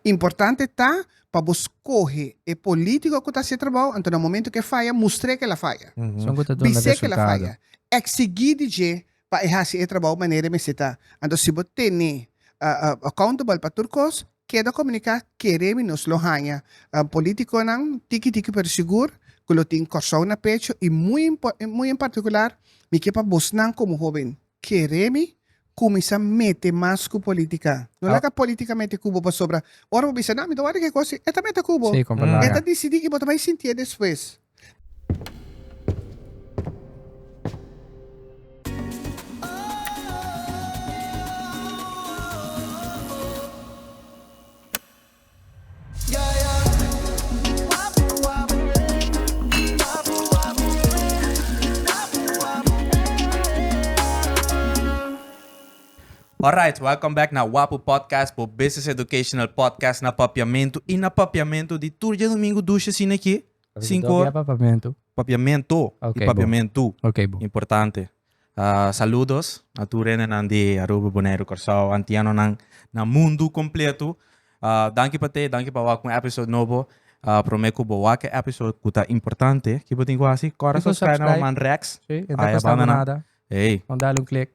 Importante ta pa bo skohe e polítiko ku ta hasi e trabou, anto na momento ku e faya, mustr'é ku el a faya. Esun ku ta duna Bis'é ku el a resultado. faya. Eksigí di dje pa e hasi e trabou manera e mester ta. Anto si bo tene accountable pa tur kos, keda komuniká, kere mi nos lo haña polítikonan tiki tiki pero sigur ku lo tin Kòrsou na pecho i muy muy en partikular mi ke pa bosnan komo hóben kere mi kuminsá mete mas ku polítika. No laga polítika mete ku bo pasobra ora bo bisa, no mi ta wòrdu ke kos, e ta mete ku bo. E ta disidí i bo ta bai sintié despues. Alright, welcome back na Wapu Podcast, bo business educational podcast na papiamento y na papiamento di tur djadomingo dushi asina aki. Cinco Dopia papiamento. Papiamento Ok, y bo. papiamentu. Ok, bo. Importante. Ah, saludos a tur hendenan di Aruba, Boneiru, Kòrsou, antianonan na mundu kompleto. Ah, danki pa te, danki pa wak un episode nobo. Ah, promé ku bo wak e episode ku ta importante, ki bo tin ku hasi? Kòrda Tin ku subscribe na subscribe. man Rex. Sí, e ta Aya kosta bo banda nan. nada. Hey. Bon dale un klik.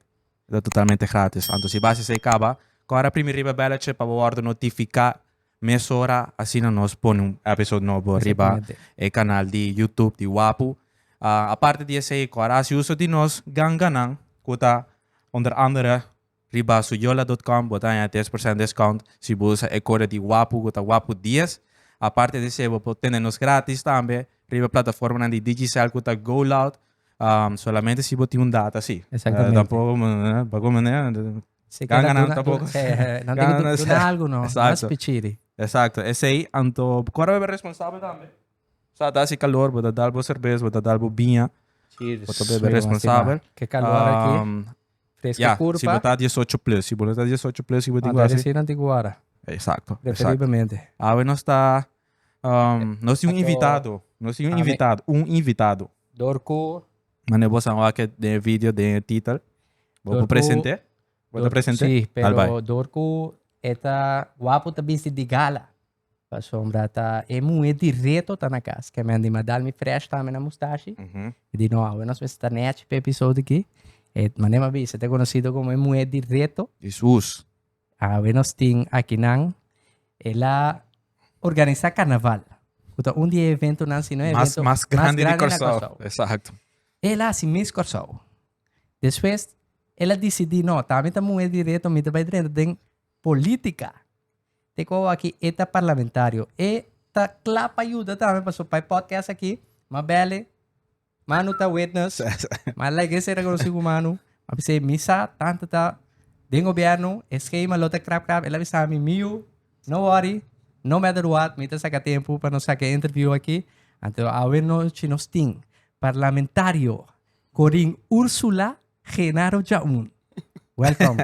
E ta totalmente gratis. Anto si base esei kaba, kòrda primi riba e belletje pa bo wòrdu notifiká Mesora asina nos pone un episode nobo riba e canal di YouTube di Wapu. Aparte di esey cu a haci uso di nos ganganan cu ta onder andere riba suyola dot com bo ta haña 10% discount si bo usa e code di Wapu cu ta Wapu 10. Aparte di esey bo por tene nos gratis tambe riba plataformanan di Digicel cu ta Go Loud. Solamente si bo tin un data si. Exactamente. Tampoco tampoco Si Ganga keda nan duna, tampoco. duna, eh, nan tin Ganga ku nan duna algo no, Exacto. mas pichiri. Exacto, esey anto kor a bebe responsabel tambe. Sa ta haci calor, bo ta dal bo cerbes, bo ta dal bo biña, Cheers. bo ta bebe Oye, responsabel. Ke calor aki, fresca Ya, curpa. si bo ta 18 plus, si bo no ta 18 plus, si bo tin Ah, ku debe haci. ser nan tin ku wara. Exacto, exacto. Preferiblemente. Awe nos ta, nos tin un Anto, invitado, nos tin un ami- invitado, un invitado. Door ku Mane bo san wak den e video, den e titel. Bo Door por ku- presente? Bo ta Door- presente? Sí, Dal bai. pero door ku e ta wapu ta bisti di gala. Pasobra ta e muhe di reto ta na kas. Ke men di ma dal mi fresh tambe na mustashi. E di no, awe nos mester ta nechi p'e episodio aki. E mane m'a bisa, e ta konosido komo e muhe di reto. Jesus. Awe nos tin akinan, el a organisa carnaval, cu ta un di e eventonan, si no e Mas, evento mas grandi di na Kòrsou. Kòrsou. Exacto. El a hasi Miss Kòrsou. Despues el a disidí, no, ta mi ta muhé di reto, mi ta bai drenta den polítika. Te ku awor aki e ta parlamentario. E ta kla pa yuda tambe, pasobra pa e podcast aki, m'a bèl'e, Manu ta witness. Ma like ese era conocí cu Manu. Ma pensé, mi sa tanto ta den gobierno, e schema lo ta krap krap. El a bisa mi, miu, no worry, no matter what, mi ta saca tempo pa nos saca e interview aki. Anto awe nochi nos tin parlamentario Corin Ursula Genaro Djaun. Welcome.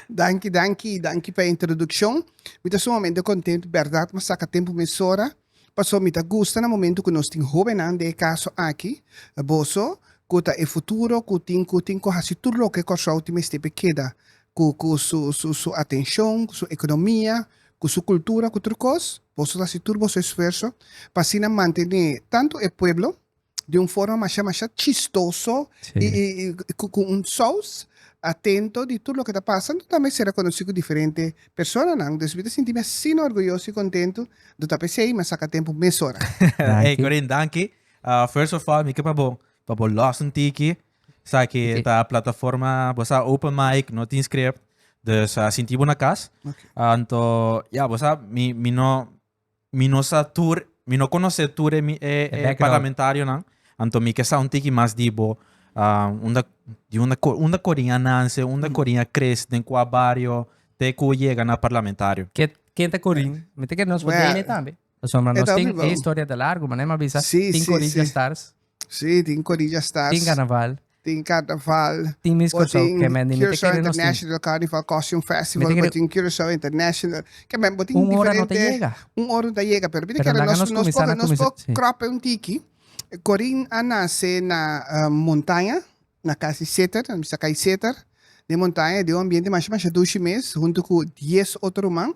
Danki, danki, danki pa e introduccion. Mi ta sumamente contento, berdad mi a saca tempo mesora, pasobra mi ta gusta na momento cu nos tin hobennan den e caso aki, boso cu ta e futuro, cu tin cu tin cu haci tur loke Corsou tin mester pa e keda cu cu su su su atencion, cu su economia, cu su cultura, cu tur cos. Boso ta haci tur boso esfuerzo pa asina mantene tanto e pueblo, di un forma masha masha chistoso y, y, y cu, cu un saus atento di tur loke ta pasa, anto tambe sera conoci cu diferente personanan. Dus mi ta sinti mi asina orguyoso y contento, do ta p'esey mi a saca tempo mesora. Hey Corinne, danki. First of all, mi ke pa bo, pa bo los un tiki. Sa ki ta plataforma, bo sa open mic, no tin script. Dus sinti bo na cas. Anto, ya, bo sa, mi, mi no, Mi no sa tur, mi no conoce tur e, e, E e background. parlamentarionan. Anto mi ke sa un tiki mas di bo, ah, unda, di unda, ko- unda Corin a nance, unda Corin a crece, den cua bario, te cu yega na parlamentario. Ke, ken ta Corin? Mi ta kere nos por Well, dene tambe. Pasobra e nos ta tin hopi e bon. historia ta largo, ma nan a bisa Sí, tin sí, Corin sí. Stars, Sí, tin Corilla Stars. tin Carnaval, Tin Carnaval. tin Miss Bo Curaçao, tin ke men di mi te Curaçao kere nos tin. International Carnival Costume Festival, Mi te bo kere tin Curaçao International. Ke men bo tin un ora no ta diferente. yega. Un ora no ta yega, pero mi ta Pero kere laga nos nos nos kuminsá por na nos kuminsá, por sí. kròp un tiki. Corin a nase na montaña, na kasi Seter, mi sa kai Seter, den montaña, den un ambiente masha masha dushi mes, huntu ku dies otro ruman.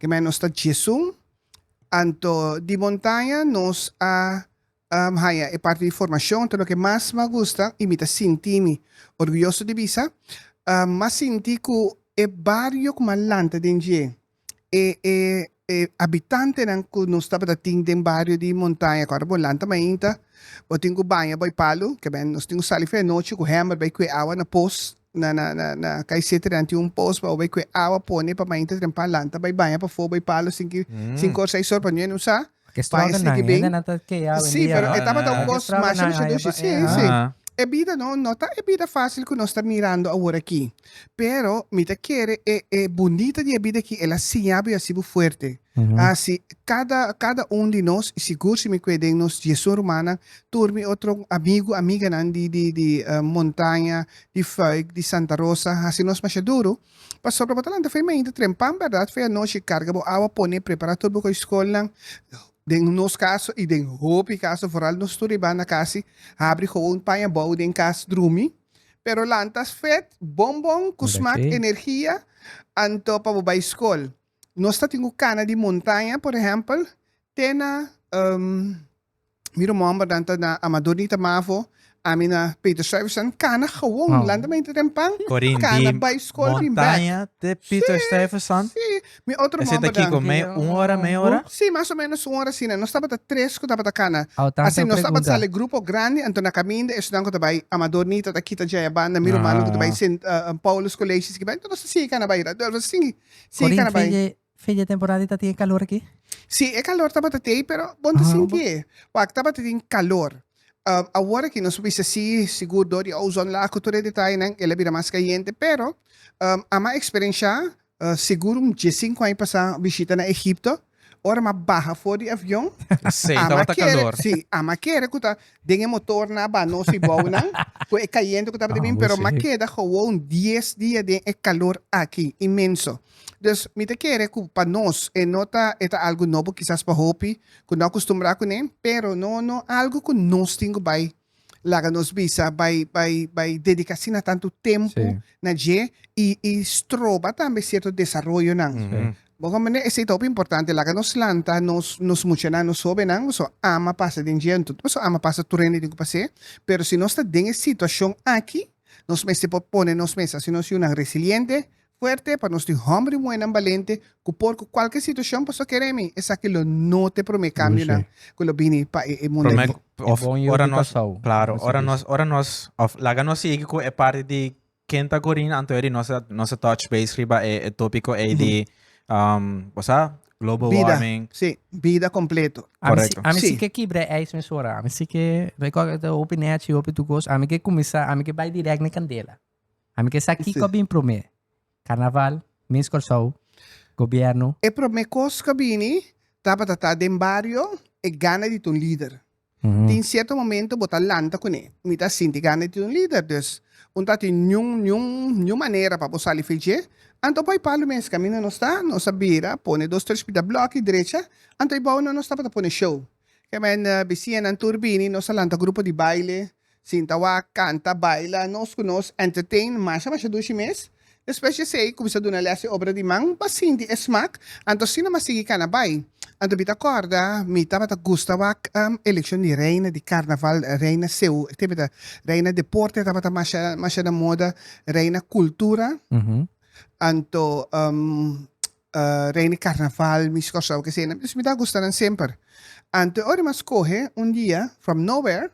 Ke men nos ta 11. Anto di Montaña nos a haya e parti di formacion, ta loke mas m'a gusta y mi ta sinti mi orguyoso di bisa, m'a sinti cu e bario cu m'a lanta den dje, e e e habitantenan cu nos tabata tin den bario di Montaña, cu ora bo lanta mainta bo tin cu baña bo e palu, ke ben nos tin cu sali for e nochi cu hember bay cue awa na pos, na na na na Cai Sete nan tin un pos pa bo bay cue awa pone pa mainta trempan lanta bay baña pafó bo e palu sin cinco or seis or pa niun usa. Ke struggle Paes nan, ki bin. hende nan ta kea Sí, awendia. pero e tabata un Ke kos struggle masha nan masha haya dushi. pa Sí, e, sí. Ah. E bida no, no ta e bida fácil ku nos ta mirando awor aki. Pero mi ta kere e e bunita di e bida aki, el a siña bo i hasi bo fuerte. Hasi kada kada un di nos, i sigur si mi kue den nos diesun rumannan, tur mi otro amigu, amiganan di di di Montaña, di Fuik, di Santa Rosa, hasi nos masha duru. Pasobra bo ta lanta fei mainta trempan bèrdat fei anochi karga bo awa pone prepará tur bo koi skolnan den nos kaso i den hopi kaso foral nos tur riba na kasi habri gewoon paña bou den kas drumi pero lanta fet bon bon ku smak energia anto pa bo bai skol nos ta tin ku kana di montaña por ehèmpel te na Mi rumannan ta na Amador Nita Mavo, ami na Peter Stuyvesant. Kana gewoon, Wow. lanta mainta den pan, Corin, kana di bai skol bin bek. Montaña te Peter Stuyvesant. Sí, mi otro Esei ta hombernan. kiko, mei, un ora, mei ora? Sí, mas o menos un ora asina. Nos tabata tres ku tabata kana. Aw, tanto Asina, nos tabata pregunta. sali grupo grandi, anto na kaminda esnan ku ta bai Amador Nita ta kita djaya banda, mi rumannan ku ta bai Ah. Sint Paulus College esaki bai. Anto nos ta sigui kana bai. Nos ta sigui, sigui Corin, kana bai. feje, Fin di e temporada ta tin e calor aki? Sí, e calor tabata tei, pero bon ta Ah, sinti e. Wak, tabata tin calor. Awor aki nos por bisa sí, sigur dor di ozonlaag ku tur e detayenan, el a bira mas cayente, pero a m'a experiencia sigur un diesinco aña pasá bishita na Egipto, ora m'a baha for di avion, Sí, a m'a tabata kere, calor. sí, a m'a kere ku ta den e motornan a baha nos i bounan, ku e cayente ku tabata Ah, bin, bo pero m'a sí. keda gewoon dies dia den e calor aki, inmenso. Dus mi ta kere ku pa nos e no ta e ta algu nobo kisas pa hopi ku no a kustumbrá kuné, pero no no algu ku nos tin ku bai laga nos bisa bai bai bai dediká asina tantu tempu Sí. na dje i i stroba tambe sierto desaroyonan. Mhm. Bo komprendé? Esei ta hopi importante, laga nos lanta nos nos muchanan, nos hóbennan, pasobra ama pasa den dje, anto pasobra ama pasa tur hende tin ku pas'é, pero si nos ta den e situashon aki, nos mester por pone nos mes hasi nos yunan resiliente, Fuerte pa nos tin homber y muhernan balente cu por cu cualke situacion pasobra kere mi esaki lo no ta e prome cambionan cu lo bini pa e mundo Prome aki. of E bon yu ora di nos Kòrsou. claro Nos a ora bisa. nos ora nos of laga nos sigui cu e parti di ken ta Corina anto eri nos a nos a touch base riba e e topico ey di um bo sa global Bida, warming si, bida completo. Ami si, Correcto. ami si Si. ke kibra e ijs mesora. Ami si ke, record ta hopi nechi, hopi tur kos. Ami ke kuminsá, ami ke bai direct na kandela. Ami ke sa kiko a bin promé. Karnaval, Miss Kòrsou, gobièrnu. E promé kos ku a bini tabata ta den bario e gana di ta un lider. Tin sierto momento bo ta lanta kuné. Mi ta sinti gana di ta un lider, dus un ta tin niun niun niun manera pa bo sali for dje. Anto bai palu mes kaminda nos ta, nos a bira pone dos tres pida blòki drecha, anto e bounan nos tabata pone show. Ke men bisiñanan tur bini, nos a lanta grupo di baile, Sinta wak, kanta, baila, nos ku nos entertain masha masha dushi mes. Despues di esei kuminsá duna lès di obra di man pa sinti e smak, anto asina m'a sigui kana bai. Anto mi ta kòrda mi tabata gusta wak elekshon di reina di karnaval, reina seu, e tempu ta reina deporte tabata masha masha na moda, reina kultura, anto reina karnaval, Miss Kòrsou, kesei. Dus mi ta gusta nan semper. Anto e ora mi a skohe un dia from nowhere.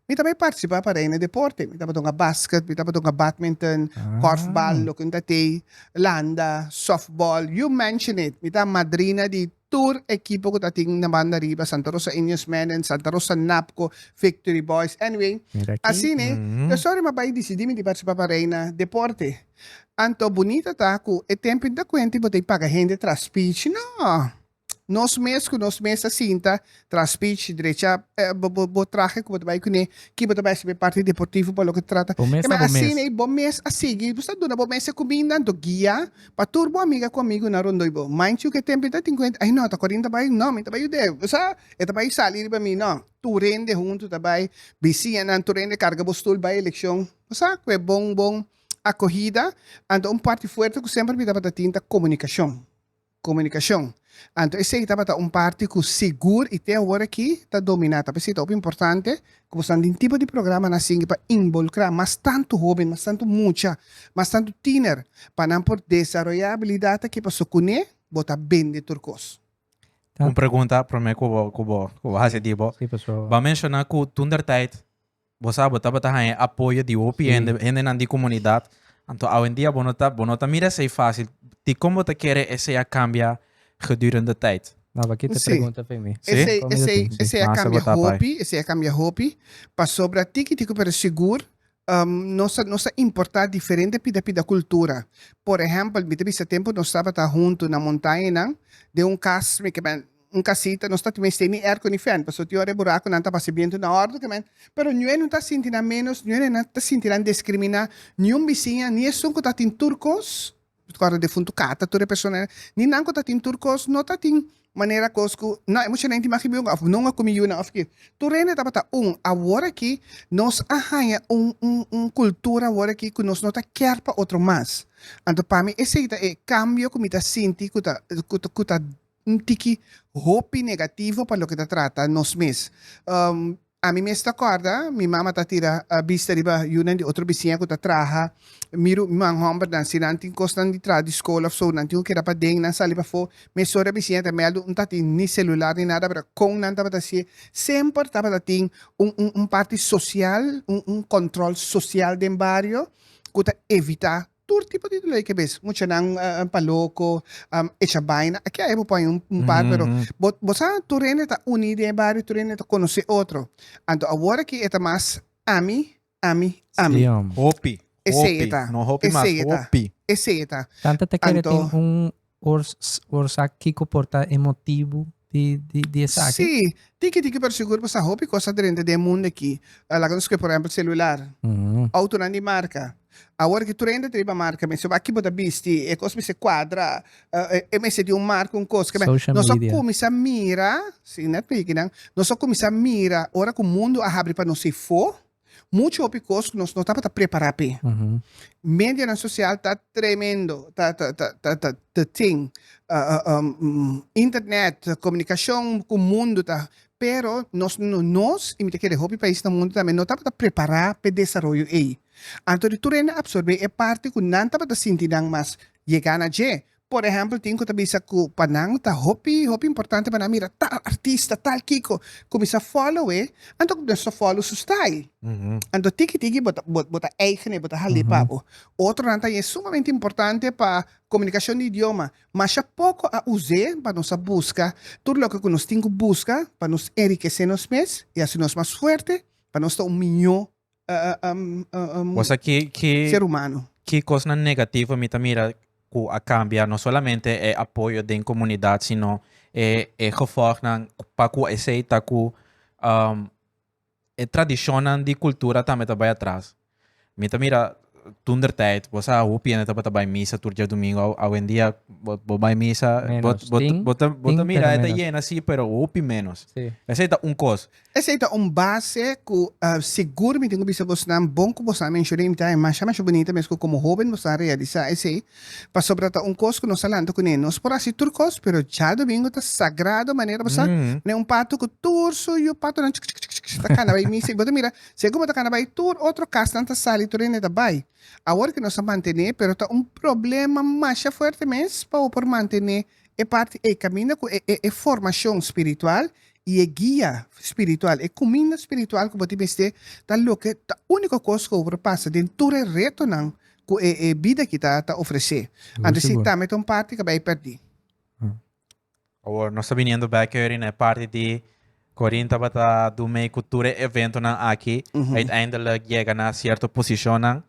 Mi ta bai participa pa Reina Deporte. Mi tabata hunga basket, mi tabata hunga badminton, korfbal, loke un ta tei, landa, softball, you mention it. Mi ta madrina di tur ekipo ku ta tin na banda riba, Santa Rosa Indians Men, Santa Rosa Napco, Victory Boys, anyway. Mira aki. Asina, e ora mi a bai dicidi mi di participa pa Reina Deporte. Anto bunita ta ku e tempo ta kuenta bo ta paga hende tras speech, no. Nos mes ku nos mes a sinta tras speech, drecha bo bo bo trahe ku bo ta bai kuné, ki bo ta bai hasi pa e parti deportivo pa loke ta trata. Bo mes ta bo mes. Asina ei bo mes a sigui, bo sta duna bo mes e kuminda, anto guia pa tur bo amiga ku amigunan rondoi bo. Mind you ku e tempu ta tin kuenta, ai no, ta Corinne ta bai, no, mi ta bai yud'é, bo sa, e ta bai sali riba mi, no. Tur hende huntu ta bai, bisiñanan, tur hende karga bo stul bai elekshon, bo sa, ku e bon bon akohida. Anto un parti fuerte ku semper mi tabata tin ta komunikashon. Komunikashon. Anto esei tabata un parti ku sigur i te awor aki ta dominá. Ta p'esei ta hopi importante ku boso nan tin tipo di programanan asinki pa involukrá mas tantu hóben, mas tantu mucha, mas tantu tiner pa nan por desaroyá abilidat aki paso kuné bo ta bende tur kos. Un pregunta promé ku bo ku bo ku bo hasi di bo. Sí, paso. Bo a menshoná ku toentertijd bo sa bo tabata haña e apoyo di hopi hende, hendenan di komunidat. Anto awendia bo no ta bo no ta mira esei fásil. Dikon bo ta kere esei a kambia gedurende tijd? No, bo a kita e Sí. pregunta pa mi. Sí? Esei, Kom mi esei, tin, sí. esei a Masa kambia bo ta pai. hopi, esei a kambia hopi, pasobra tiki tiki pero sigur nos a nos a importá diferente pida pida kultura. Por ehèmpel, mi ta bisa tempu nos tabata huntu na montañanan den un kas, mi ke men un kasita, nos ta mester ni airco ni fan, pasobra tin ora e burakunan ta pasa bientu na òrdu ke men, pero niun no ta sinti nan ménos, niun no ta sinti nan diskriminá, niun bisiña, ni esun ku ta tin tur kos, Kòrda defuntu kata tur e personanan, ni nan ku ta tin tur kos no ta tin manera kos ku no e muchanan tin magi biunga òf nunga ku mi yunan òf ki. Tur hende tabata un. Awor aki nos a haña un un un kultura awor aki ku nos no ta kier pa otro mas. Anto pa mi esei ta e kambio ku mi ta sinti ku ta ku ta ku ta un tiki hopi negativo pa loke ta trata nos mes. Ami mes ta kòrda, mi mama ta tira bista riba yunan di otro bisiña ku ta traha. Mi ruman hòmbernan, si nan tin kosnan di traha di skol òf so, nan tin ku keda paden, nan sali pafó. Mesora bisiña ta mèldu, un ta tin ni selular ni nada, pero kon nan tabata hasié? Semper tabata tin un un un parti sosial, un un kòntròl sosial den bario ku ta evitá Tur tipo di dolor di cabes, muchanan pa loco, echa baina, aki aya bo pon un par, pero bo bo sa tur hende ta uni den e bario, tur hende ta conoce otro. Anto awor aki e ta mas ami, ami, ami. Sí, hombre. Hopi, Esey e hopi, ta, no hopi mas, esey e ta, hopi. esey e ta. Tanta ta kere tin Anto. un or sa kiko por ta e motibu di di di esaki? Sí, tiki tiki pero sigur bo sa hopi kos a drenta den e mundo aki. Laga nos scoge por ehempel celular, autonan di marca. Awor ki tur hende ta riba marca mester wak ki bo ta bisti, e kos mester cuadra, e mester di un marca un kos. Social Nos a media. cuminsa mira, sí net piki nan, nos a cuminsa mira ora cu mundo a habri pa nos efo, Mucho hopi kos ku nos no tabata prepará p'e. Medianan sosial ta tremendo, ta ta ta ta ta the thing. Internet, komunikashon ku mundu ta, pero nos no nos, i mi ta kere hopi pais na mundu tambe no tabata prepará p'e desaroyo ei. Anto di tur hende a apsorbé e parti ku nan tabata sinti nan mas yegá na dje. Por ehèmpel, tin ku ta bisa ku pa nan ta hopi, hopi importante pa nan mira tal artista, tal kiko, kuminsá follow e, anto ku nos ta follow su style. Anto tiki tiki bo ta, bo, bo ta eigen e, bo ta hal'é pa bo. Otronan ta e sumamente importante pa komunikashon di idioma. Masha poko a us'é pa nos a buska tur loke ku nos tin ku buska pa nos enrikesé nos mes i hasi nos mas fuerte pa nos ta un mihó Bo sa ki ki ser humano. ki kosnan negativo mi ta mira ku a kambia no solamente e apoyo den komunidat sino e e gevolgnan pa ku esei ta ku e tradishonnan di kultura tambe ta bai atras. Mi ta mira toentertijd bo sa hopi hende tabata bai misa tur djadumingu awendia bo bo bai misa bo Menos. bo Tin bo ta bo ta tin mira pero e ta menos. yena si pero hopi menos. Sí. Esei ta un kos. Esei ta un base ku sigur mi tin ku bisa bosnan, bon ku bosnan a menshoná i mi ta haña masha masha bunita mes ku komo hóben bosnan a realisá esei, pasobra ta un kos ku nos a lanta kuné. Nos por hasi tur kos, pero djadumingu ta sagrado manera bo sa, manera un pato ku tur su yu patonan chik chik chik chik ta kana bai misa i bo ta mira segun bo ta kana bai tur otro kasnan ta sali tur hende ta bai. Awor ku nos a mantené, pero ta un problema masha fuerte mes pa bo por mantené e parti ei kaminda ku e e formashon spiritual I e guia spiritual, e kuminda spiritual ku bo tin mester ta loke ta úniko kos ku bo por pasa den tur e retonan ku e e bida aki ta ta ofresé. Anto esei tambe ta un parti ku a bai pèrdí. Awor nos ta biniendo bek heri na e parti di Corinne tabata dun mei ku tur e eventonan aki, uiteindelijk yega na sierto posishonnan.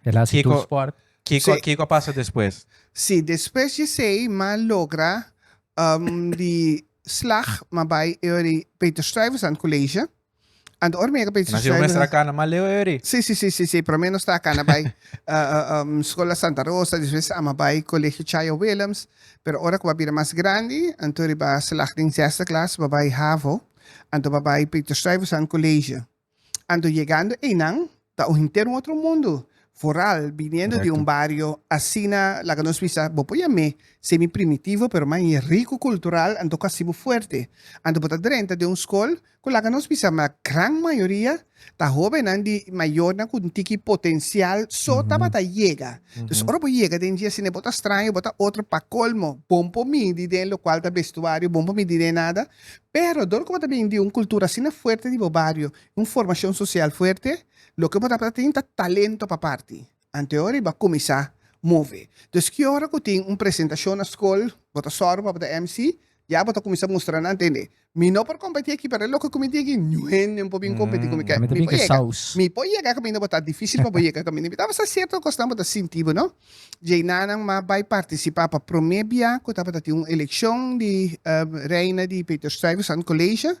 El a hasi tur sport. Kiko kiko a pasa despues? Sí, despues di esei m'a logra di slag m'a bai euri Peter Stuyvesant College. Anto ora mi yega Peter Na si bo mester a Stuyvesant. kana mas leu euri. Sí, sí, sí, sí, sí, promé nos ta kana bai Schola Santa Rosa, despues a m'a bai Colegio Chayo Willems, pero ora ku bo a bira mas grandi, anto riba slag den zesde klas bo a bai havo, anto bo a bai Peter Stuyvesant College. Anto yegando einan ta un henter un otro mundu. Vooral biniendo di un bario asina, laga nos bisa, bo por yam'é semi primitivo, pero mas rico cultural, anto cu hasi bo fuerte. Anto bo ta drenta den un scol cu laga nos bisa ma gran mayoria ta hobennan di mayornan cu un tiki potencial so tabata yega. Dus ora bo yega den dje asina bo ta straño, bo ta otro pa colmo, bon por midi den locual ta vestuario, bon por midi den nada, pero dor cu bo ta bini di un cultura asina fuerte di bo bario, un formacion social fuerte, Loke bo tabata tin ta talento pa parti. Ante ora i bo a kuminsá move. Dus ki ora ku tin un presentashon na skol, bo ta sòru pa bo ta MC, ya bo ta kuminsá mustra nan, tende, mi no por kompetí aki, pero e loke ku mi tin aki, niun hende no por bin kompetí ku mi. Mi ta Mi bin por ku yega, saus. mi por yega kaminda bo ta difísil pa bo yega kaminda. Mi tabata sa sierto kosnan bo ta sinti bo, no? Djei-nanan m'a bai partisipá pa promé bia ku tabata tin un elekshon di reina di Peter Stuyvesant College,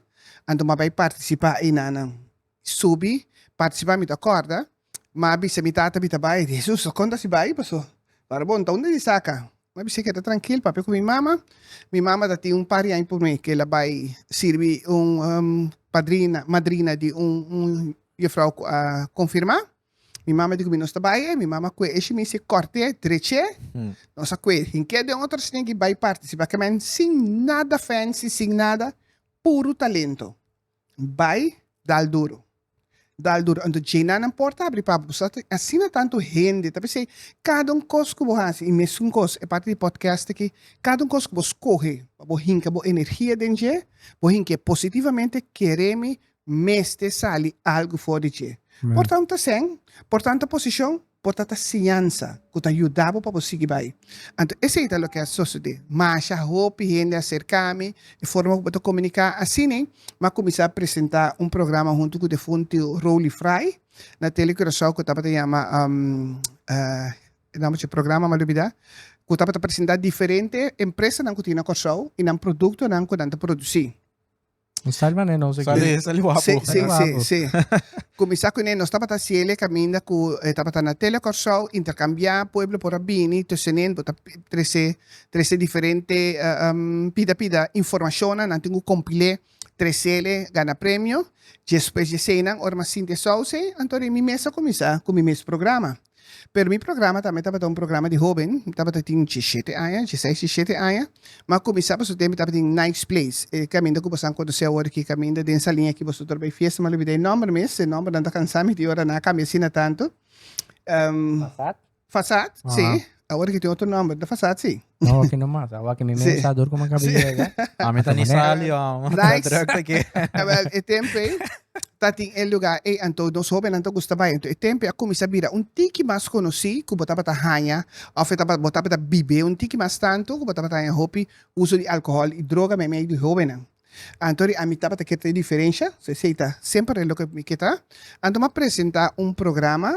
anto m'a bai partisipá einanan. Subi participa mi ta corda ma a bisa mi tata mi ta bay Jesus con ta si bay paso para bo no ta unda di saca mi a bisa keda trankil papia cu mi mama mi mama ta tin un par di aña prome ke el a bay sirbi un padrina madrina di un un juffrouw cu a confirma mi mama di cu mi nos ta bay mi mama cue e shimis e corte dreche nos a cue hinke den otro sneki bay participa ke men sin nada fancy sin nada puro talento. Bai dal duro. Dal duro. Anto djena nan porta habri pa bo. Sa asina tantu hende ta p'esei kada un kos ku bo hasi i mesun kos e parti di podcast aki, kada un kos ku bo skohe pa bo hinka bo energia den dje, bo hink'e positivamente, kere mi mester sali algu for di dje. Por ta un ta sèn, por ta un ta posishon, Por ta ta siñansa ku ta yuda bo pa bo sigui bai. Anto esei ta loke a sosodé. Masha hopi hende a serká mi, e forma ku bo ta komuniká asina ei, mi a kuminsá presentá un programa huntu ku defuntu Roly Fry na Tele Curaçao ku tabata yama e nòmber dje programa mi a lubidá, ku tabata presentá diferente empresanan ku tin na Kòrsou i nan produktonan ku nan ta produsí. Sali manera nos aquí. Sali, sali wapo. Sí, sí, Sali wapo. sí, sí. Kuminsá kuné nos tabata hasiel kaminda ku e tabata na Tele Kòrsou, interkambiá, pueblo por a bini, tussenin bo ta trese trese diferente pida pida informashonnan, nan tin ku kompil'é, tresele, gana premio. Despues di eseinan ora mi a sinti e sous ei, anto mi mes a kuminsá ku mi mes programa. Pero mi programa tambe tabata un programa di hoben, mi tabata tin diesshete aña, dieseis, diesshete aña. Mi a kuminsá pasobra tempu mi tabatin Nice Place, e kaminda ku boso a konosé awor aki, kaminda den Saliña aki boso tur bai fiesta, mi a lubidá e nòmber mes, e nòmbernan ta kansá mi di ora nan a kambia asina tantu. Fasad? Fasad, sí. Awor aki tin otro nòmber, ta Fasad, sí. No, aki no mas. Awor aki mi Sí. mes sa dor como acaba Sí. llega. A mi ta ni sali, oh. Nice. Druk aki. Awel, e tempu ei ta tin e lugar ei, anto nos hobennan ta gusta bai. Anto e tempu ei a kuminsá bira un tiki mas konosí ku bo tabata haña òf e tabata bo tabata bibé un tiki mas tantu ku bo tabata haña hopi uso di alkohòl i droga meimei di hobennan. Anto di ami tabata ke ta e diferensha, so esei ta semper e loke mi ke ta. Anto mi a presentá un programa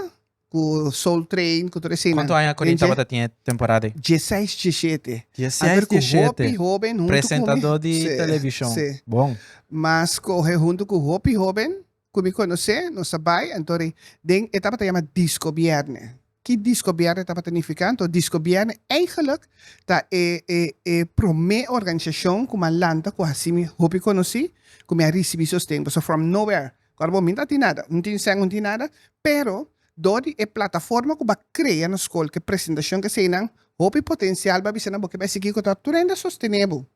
Ku Soul Train, ku tur eseinan. Kuantu aña Corinne tabata tin e temporada ei? Dieseis, diesshete. Dieseis, Anto ku diesshete. hopi hoben huntu ku mi. Presentadó di Sí, televishon. sí. Bon. M'a skohe huntu ku hopi hoben ku mi konosé, nos a bai, anto ri den e tabata yama Disco Bierne. Ki Disco Bierne tabata nifiká? Anto Disco Bierne eigenlijk ta e e e promé organisashon ku m'a lanta ku hasi mi hopi konosí, ku mi a risibí sosten. Pasobra from nowhere Kòrda bo, mi no ta tin nada, no tin sèn, no tin nada, pero dor di e plataforma ku bo a krea na skol, ku e presentashon ku eseinan, hopi potensial bo a bisa nan bo ke bai sigui ku ta tur hende a sostené bo.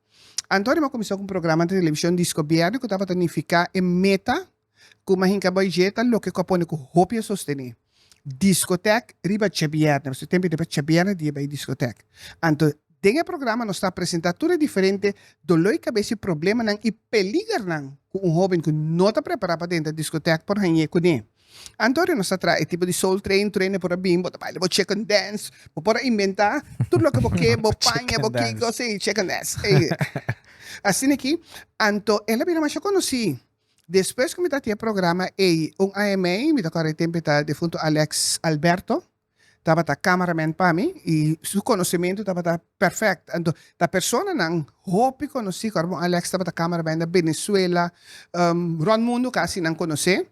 Anto mi a kuminsá ku un programa di televishon di gobièrnu ku tabata nifiká e meta ku mi a hinka bo dje ta loke ku a pone ku hopi a sostené. Diskotèk riba djabièrnè, pasobra e tempu riba djabièrnè dia bai diskotèk. Anto den e programa nos ta presentá tur e diferente doló i kabes i problemanan i peligernan ku un hóben ku no ta prepará pa drenta diskotèk por hañ'é kuné. Anto nos ta traha e tipo di soul train, tur hende por a bin, bo ta baila bo chicken dance, bo por a inventá tur loke bo ke, bo paña, bo kiko, sí, chicken dance. Asina aki, anto el a bira masha konosí. Despues ku mi ta tin e programa ei un aña i mei, mi ta kòrda e tempu e ta defuntu Alex Alberto tabata cameraman pa mi i su konosementu tabata perfèkt. Anto ta personanan hopi konosí, kòrda bon Alex tabata cameraman na Venezuela, rònt mundu kasi nan konosé.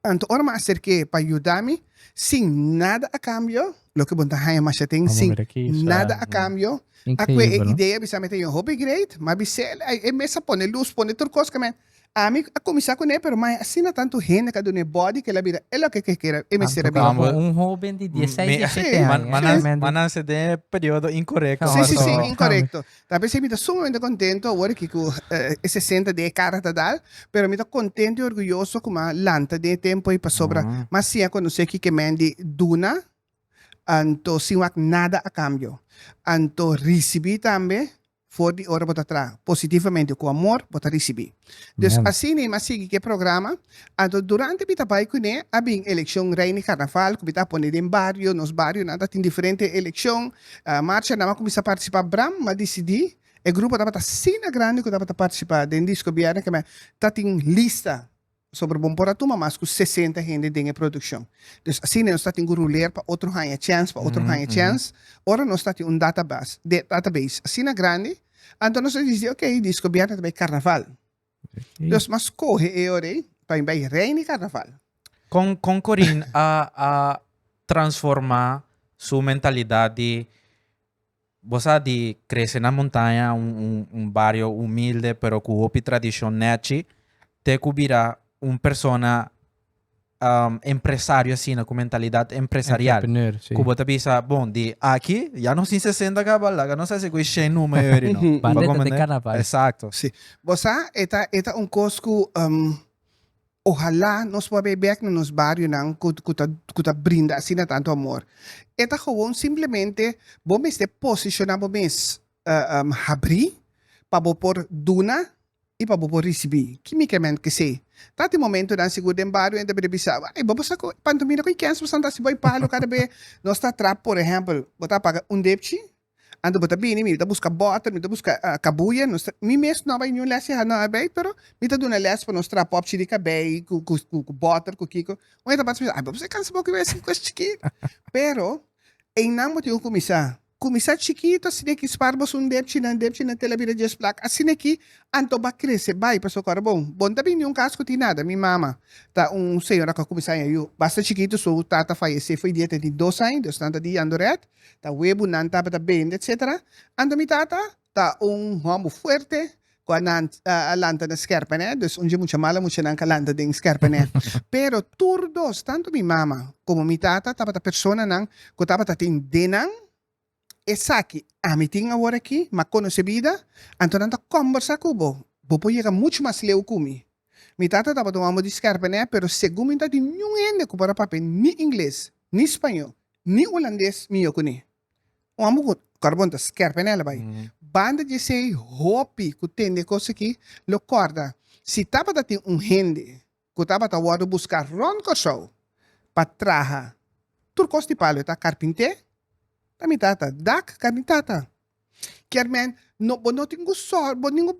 Anto ora mi a aserk'é pa yuda mi sin nada a kambio, loke bo ta haña masha ten sin nada a kambio, a kue e idea bisa mi ta yon hopi great, ma bis'é e mes a pone lus, pone tur kos, ke men. Ami a kuminsá kuné, pero mai asina tantu hende ka dun'é bòdi ku el a bira e loke ku e kere, e mester a bira. Tantu un hóben di dieseis, diesshete aña. Mi a nase den e periodo inkorekto. Sí, sí, sí, inkorekto. Ta p'esei mi ta sumamente kontento awor aki ku e sesenta den e kara ta dal, pero mi ta kontento i orguyoso ku mi a lanta den e tempu ei pasobra mi a siña konosé kiko men di duna anto sin wak nada a kambio. Anto risibí tambe For di ora bo ta traha positivamente ku amor, bo ta risibí. Dus asina mi a sigui ku e programa. Anto durante mi ta bai kuné a bin elekshon Reina Karnaval ku mi ta pone den bario, nos barionan ta tin diferente elekshon, marchanan a kuminsá partisipá. Bram a disidí, e grupo tabata asina grandi ku tabata partisipá den Disco Bièrnè ku mi ta tin lista. Pasobra bo por a tuma mas ku 60 hende den e produkshon. Dus asina nos ta tin ku ruler pa otro haña chèns, pa otro haña chèns. Ora nos ta tin un databas, database asina grandi, anto nos a disidi, ok, disco bièrnè ta bai karnaval. Dus m'a skohe e ora ei pa mi bai Reina di Karnaval. Kon kon Corinne a a transformá su mentalidat di Bo sa di crece na montaña, un, un, un bario humilde pero cu hopi tradicion nechi, te cu bira un persona um, empresario asina, cu mentalidad empresarial. Entrepreneur, sí. Cu bo ta bisa, bon, di aki ya nos tin 60 caba, laga nos haci cu e shen numa yori, no? Bandeta Bo de comprende? carnaval. Exacto. Sí. Bo sa, e ta, e ta un cos cu um, Ohalá nos por bay bek na nos barionan ku ku ta ku ta brinda asina tantu amor. E ta gewoon simplemente bo mester posishoná bo mes habrí pa bo por duna i pa bo por risibí. Ki mi ke ment kesei? Ta tin momentonan sigur den bario hende ta bira bisa, ay bo sa ku pantomina ku i kens bo santa hasi bo i palu kada be nos ta trap por ehèmpel bo ta paga un depchi Anto bo ta bini, mi ta buska bòter, mi ta buska kabuya, nos ta, mi mes no a bai niun lès di hano arbeid, pero mi ta duna lès pa nos traha pòpchi di kabei ku ku ku bòter, ku kiko. Un hende ta bisa, ai bo ta kansa bo ku e kos chikito. Pero einan bo tin ku kuminsá. Kuminsá chikito asina aki, spar bo su un depchinan, depchinan te la bira djes plak, asina aki, anto bo a krese bai. Pasobra ku ora bon, bo no ta bini un kas ku tin nada. Mi mama ta un señora ku a kuminsá haña yu basta chikito, su tata fayesé for di e ta di dos aña, dus nan ta di Jandoret. Ta webunan tabata bende etcetera. Anto mi tata ta un homber fuerte cu a nan a lanta na Skerpene, dus un dje mucha mala muchanan cu a lanta den Skerpene. Pero tur dos, tanto mi mama como mi tata tabata personanan cu tabata tin den nan esaki ami tin awor aki, m'a conoce bida, anto nan ta combersa cu bo, bo por yega mucho mas leu cu mi. Mi tata tabata un homber di Skerpene, pero segun mi no ta tin niun hende cu por a papia ni ingles, ni spañó, Ni hulandes mihó ku ni. Un hòmber ku kòrbon ta skèrp en el a bai. Banda di esei hopi ku tende e kos aki lo kòrda si tabata tin un hende ku tabata wòrdu buská rònt Kòrsou pa traha tur kos di palu e ta karpinté ta mi tata, dak ka mi tata. Kier men, no, bo no tin ku sòr, bo tin ku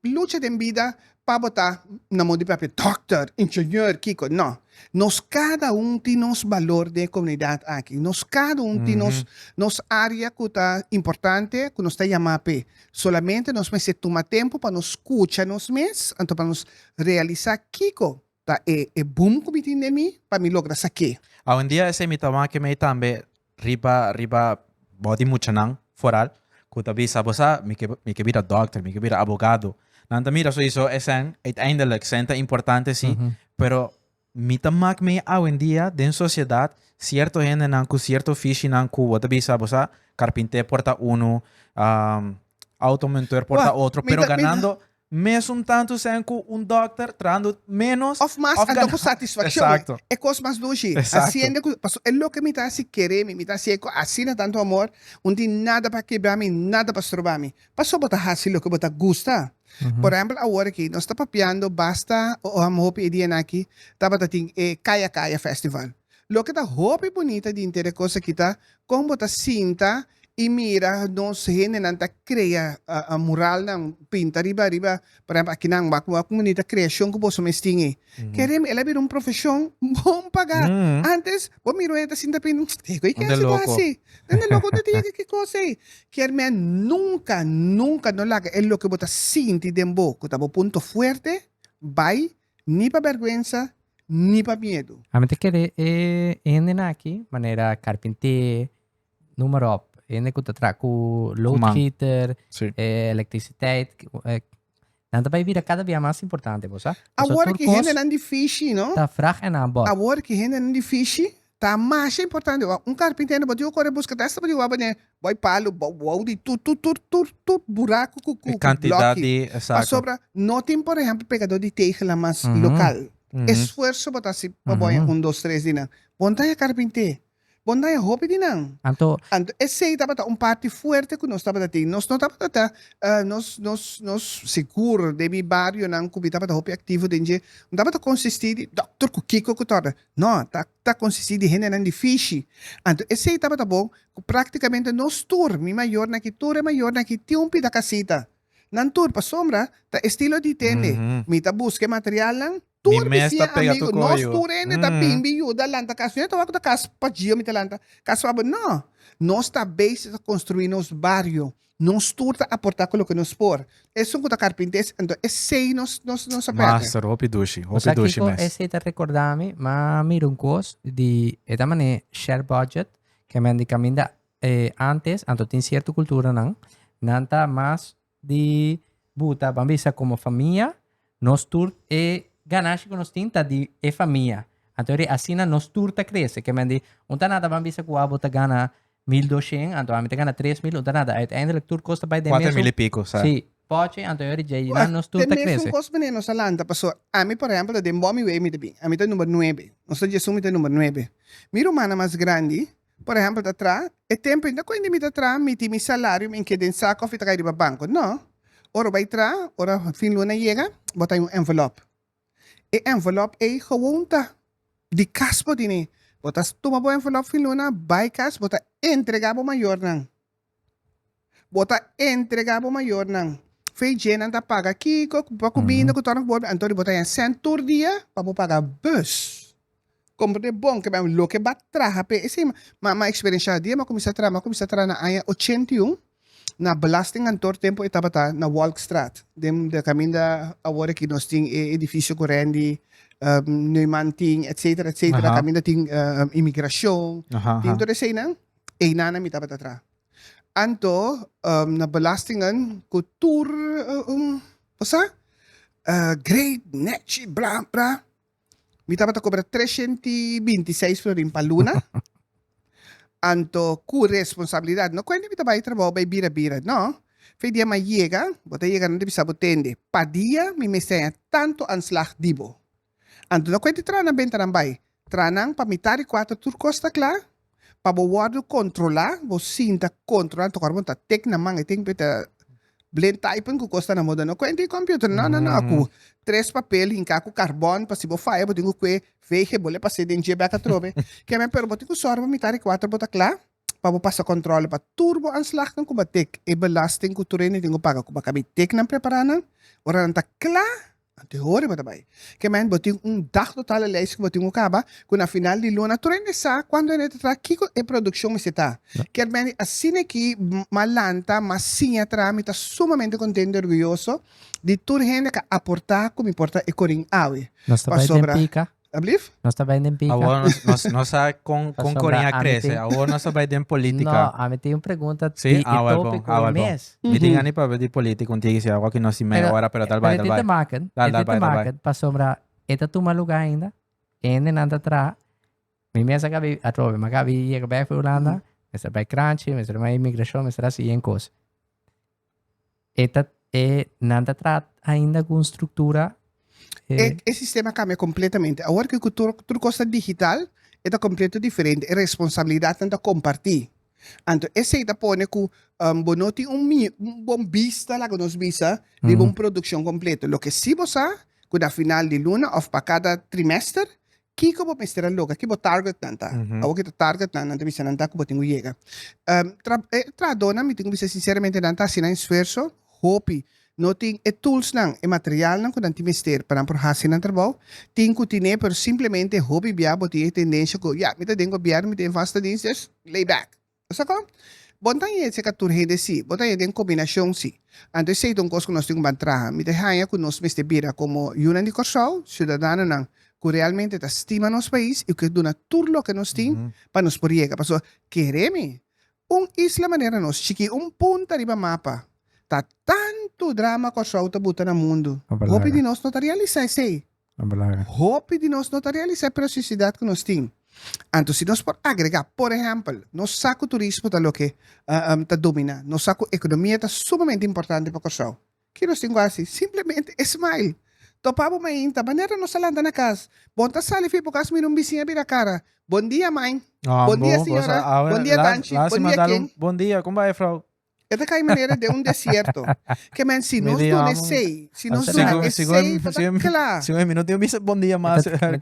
lucha den bida pa bo ta na modo di papia dòkter, ingenieur, kiko. No. Nos kada un tin nos balor den e komunidat aki. Nos kada un tin nos, nos área ku ta importante, ku nos ta yamá p'e. Solamente nos mester tuma tempu pa nos skucha nos mes, anto pa nos realisá kiko Ta e e boom ku mi tin den mi pa mi logra sak'é. Awendia esei mi ta wak mei tambe riba riba bo di muchanan foral ku ta bisa bo sa mi ke mi ke bira dòkter mi ke bira abogado nan ta mira soiso esen uiteindelijk sen ta importante si pero mi ta mak mei awendia den sosiedat sierto hendenan ku sierto fishinan ku bo ta bisa bo sa karpinté por ta unu automonteur por ta otro pero ganando Mesun tantu sen ku un dòkter trahando ménos Of mas of anto gana. ku satisfakshon. Exacto. E kos mas dushi. Exacto. Hasiendo ku, paso e loke mi ta hasi kere mi, mi ta hasié ku asina tantu amor, un tin nada pa kebra mi, nada pa stroba mi. Paso bo ta hasi loke bo ta gusta. Por ehèmpel awor aki nos ta papiando basta hopi e dianan aki tabata tin e Kaya Kaya Festival. Loke ta hopi bunita di henter e kos aki ta kon bo ta sinta i mira nos hendenan ta krea muralnan pinta riba riba por ehempel akinan wak wak bunita kreashon ku boso mes tin ei. Kere el a bira un profeshon bon pagá. Antes bo mira un hende ta sinta pinta e koe ke hasi ta hasi? Hende loko no ta yega ki kos ei. Kier men nunka nunka no laga e loke bo ta sinti den bo ku ta bo punto fuerte bai ni pa bèrgwensa ni pa miedu. Ami ta kere e hendenan aki, manera karpinté, noem maar op, hende ku ta traha ku loodgieter, Sí. eh, elektrisiteit. Nan ta bai bira kada bia mas importante, bo sa. Pasobra Awor tur ki kos hendenan di fishi, no? ta vrag en aanbod. Awor ki hendenan di fishi ta masha importante. Wak, un karpintero bo tin ku kore buska ta esta bo tin wak bane boi palu, bou bou di tur tur tur tur tur buraku ku ku E ku kantidat bloki. di, esakto. Pasobra no tin por ehèmpel pegadó di tegela mas lokal. Esfuerso bo ta hasi pa bo haña un dos tres di nan. Bo no ta haña karpinté. Bo no ta haña hopi di nan. Anto. Anto esei tabata un parti fuerte ku nos tabata tin. Nos no tabata ta nos nos nos sigur den mi barionan ku mi tabata hopi aktivo den dje, no tabata konsistí di dòkter ku kiko ku tòrda. No, ta ta konsistí di hendenan di fishi. Anto esei tabata bon ku praktikamente nos tur, mi mayornan aki, tur e mayornan aki tin un pida kasita. Nan tur, pasobra ta estilo di tende. Mi ta buska e materialnan, Mi tur mes ta bisiña, pega amigo, tur nos koyo. tur hende ta bin bin yuda lanta kas. No ta wak ku ta kas pa djio mi ta lanta kas pa bo. No, nos ta bezig ta konstruí nos bario. Nos tur ta aportá ku loke nos por. Esun ku ta karpintes, anto esei nos nos nos a pèrdè. Master, hopi dushi, Bo hopi sa dushi kiko mes. esei ta rekorda mi? M'a mira un kos di e ta manera share budget, ke men di kaminda antes, anto tin cierto culturanan, nan ta mas di buta, ban bisa como famia, nos tur e ganashi cu nos tin ta di e famia. Anto ri asina nos tur ta crece. Ke men di, un ta nada ban bisa cu abo ta gana 1200, anto ami ta gana 3000, un ta nada. Uiteindelijk tur cos ta bay den Cuatro mesun. mil y pico, sa. Sí, pochi, anto ri djey nan nos tur Te ta mesun crece. cos manera nos a lanta, paso ami por ehempel ta den Bommy Way mi ta bin, ami ta number nuebe, nos ta djesun mi ta number nuebe. Mi rumannan mas grandi Por ehempel ta tra e tempo ainda cu mi ta tra mi tin mi salario mi keda den saco of mi ta cay riba banco. No. Ora bo bay tra, ora fin luna yega, bo ta hay un envelop. E envelop ey gewoon ta di cas bo tene. Bo ta tuma bo envelop fin luna, bay cas, bo ta entrega bo mayornan. Bo ta entrega bo mayornan. Fe dje nan ta paga kiko, pa kuminda ku torna ku bo, anto di bo ta haña sènt tur dia pa bo paga bus. Komprende bon ke loke bo a traha p'e esei ma mi a eksperenshá dia mi a kuminsá traha, mi a kuminsá traha na aña 81 na belastingkantoor tempu e tabata na Wolkstraat den de kaminda awor aki nos tin e edifisio ku Randy Neuman tin etsetera etsetera kaminda tin imigrashon tin tur eseinan. Einan mi tabata traha. Anto na belastingen ku tur bo sa great nechi bla bla mi tabata kobra 326 florin pa luna. Anto ku responsabilidat no kuenta mi ta bai trabou bai bira bira no. Fe dia mi a yega bo ta yega nan ta bisa bo tende pa dia mi mester haña tantu aanslag di bo. Anto no kuenta traha nan benta nan bai traha nan pa mitar di kuater tur kos ta kla. Pa bo wòrdu kontrolá, bo sinta kontrolá, anto kòrda bo ta tek na man, e tin ku ta blind typen ku kos ta na moda, no kuenta e computer, no, no, no, ku tres papel hinká ku karbòn, pa si bo faya bo tin ku kue vege, bo le pas'é den dje bèk atrobe. Keme, pero bo tin ku sòru pa mitar di kuater bo ta kla, pa bo pasa kòntròle pa tur bo aanslagnan ku bo a tek, e belasting ku tur hende tin ku paga ku bo a kabi tek nan prepará nan, ora nan ta kla, Anto e hora bo ta bai. Ke men bo tin un dag total e lijst ku bo tin ku kaba, ku na final di luna tur hende sa kuantu hende ta traha, kiko e produkshon mester ta. Kier men di asina aki m'a lanta, m'a siña traha, mi ta sumamente kontento i orguyoso di tur hende ku a aportá ku mi por ta e korin awe. Nos ta bai den Pasobra. pika. Ablief? Nos ta bai den pika. Awor nos, nos, nos sa con, con Pasobra Corin a ami crece. tin- Awor nos a bai den No, politica. ami tin un pregunta Sí? di e Ah, wel bon, tópiko ah, wel bon. mes. Mi tin gana di papia di politica un tiki si awor ki nos tin media Pero, ora, pero tal bai, pero tal e tin bai. te maken, Dal, e dal tin te bai, dal bai. maken, pasobra e ta tuma lugar ainda, e hendenan ta traha. Mi mes a kabi atrobe, mi a kabi yega bek for Hulanda, mester bai kranchi, mester bai imigrashon, mester hasi yen kos. E ta e nan ta traha ainda ku un struktura E, e e sistema a kambia kompletamente. Awor ku tur, tur kos ta digital, e ta kompleto diferente. E responsabilidatnan ta kompartí. Anto esei ta pone ku um, bo no tin un, mi, un bon bista, laga nos bisa, riba un produkshon kompleto. Loke sí bo sa, ku na final di luna òf pa kada trimester, Kiko bo mester a logra? Ki bo targetnan ta? Awor ki ta targetnan, nan ta bisa nan ta ku bo tin ku yega. Tra e trahadónan mi tin ku bisa sinseramente nan ta hasi nan esfuerso hopi. No tin e toolsnan, e materialnan ku nan tin mester pa nan por hasi nan trabou. Tin ku tine pero simplemente hopi bia bo tin e tendensia ku ya mi ta den gobièrnu, mi ta den vaste dienst dus lay back. Bo sa kon? Bo no ta haña esei ka tur hende si, bo ta haña den kombinashon si. Anto esei ta un kos ku nos tin ku ban traha. Mi ta haña ku nos mester bira komo yunan di Kòrsou, siudadanonan ku realmente ta stima nos pais i ku ke duna tur loke nos tin pa nos por yega. Pasobra, kere mi, un isla manera nos, chikí un punta riba mapa. Ta tantu drama Kòrsou ta buta na mundu. Hopi di nos no ta realisá esei. Hopi di nos no ta realisá e preciosidad ku nos tin. Anto si nos por agregá, por ehèmpel, nos sa ku turismo ta loke ta dominá, nos sa ku ekonomia ta sumamente importante pa Kòrsou. Ki nos tin ku hasi? Simplemente e smile. Topa bo mainta, manera nos ta lanta na kas. Bon ta sali fi bo kas mira un bisiña bira kara. Bon dia, mai. Bon dia, señora. Bon dia, tanchi. Bon dia, ken. Bon dia, kon bai, frou? E ta kai manera den un desierto. Ke men si nos duna esei, si nos duna esei, bo ta kla. Segun mi no tin bisa bon dia mas. Mi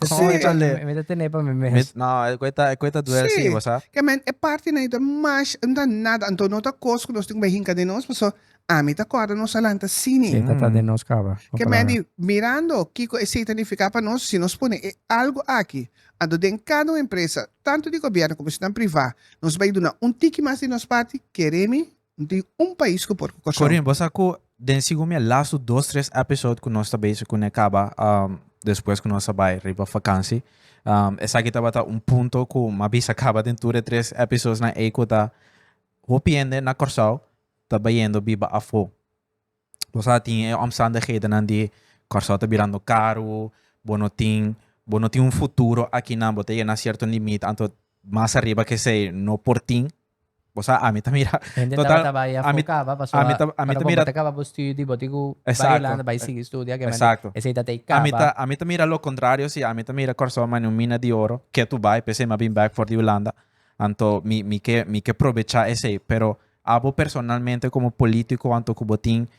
ta tene pa mi mes. No, e koe ta, e koe ta duel si, bo sa. Ke men e partinan ei ta mas, no ta nada, anto no ta kos ku nos tin ku bai hinka den nos, pasobra ami ta kòrda nos a lanta sini. Si, ta ta den nos kaba. Ke men di, mirando kiko esei ta nifiká pa nos, si nos pone e algu aki, Anto den kada un empresa, tantu di gobièrnu komo esnan privá, nos bai duna un tiki mas di nos parti, kere mi, no tin un pais ku por ku Kòrsou. Corinne, bo sa ku den sigun mi e lastu dos tres episode ku nos ta bezig kuné kaba despues ku nos a bai riba fakansi, esaki tabata un punto ku mi a bisa kaba den tur e tres episodesnan ei ku ta hopi hende na Kòrsou ta bayendo biba afó. Bo sa tin e omstandighedennan di Kòrsou ta birando karu, bo no tin bo no tin un futuro akinan, bo ta yega na sierto limit, anto mas ariba ke esei no por tin. Bo sa ami ta mira Hende total tabata bai ami afó kaba ami pasobra ta ami ora ta bo mira ta kaba bo studi bo tin ku bai Exacto Hulanda bai sigui studia ke exacto. esei ta tei Ami kaba. ta ami ta mira lo kontrario si, ami ta mira Kòrsou mane un mina di oro ke tu bai p'esei mi a bin bèk for di Hulanda, anto mi mi ke mi ke probechá esei pero Abo personalmente komo polítiko anto ku bo tin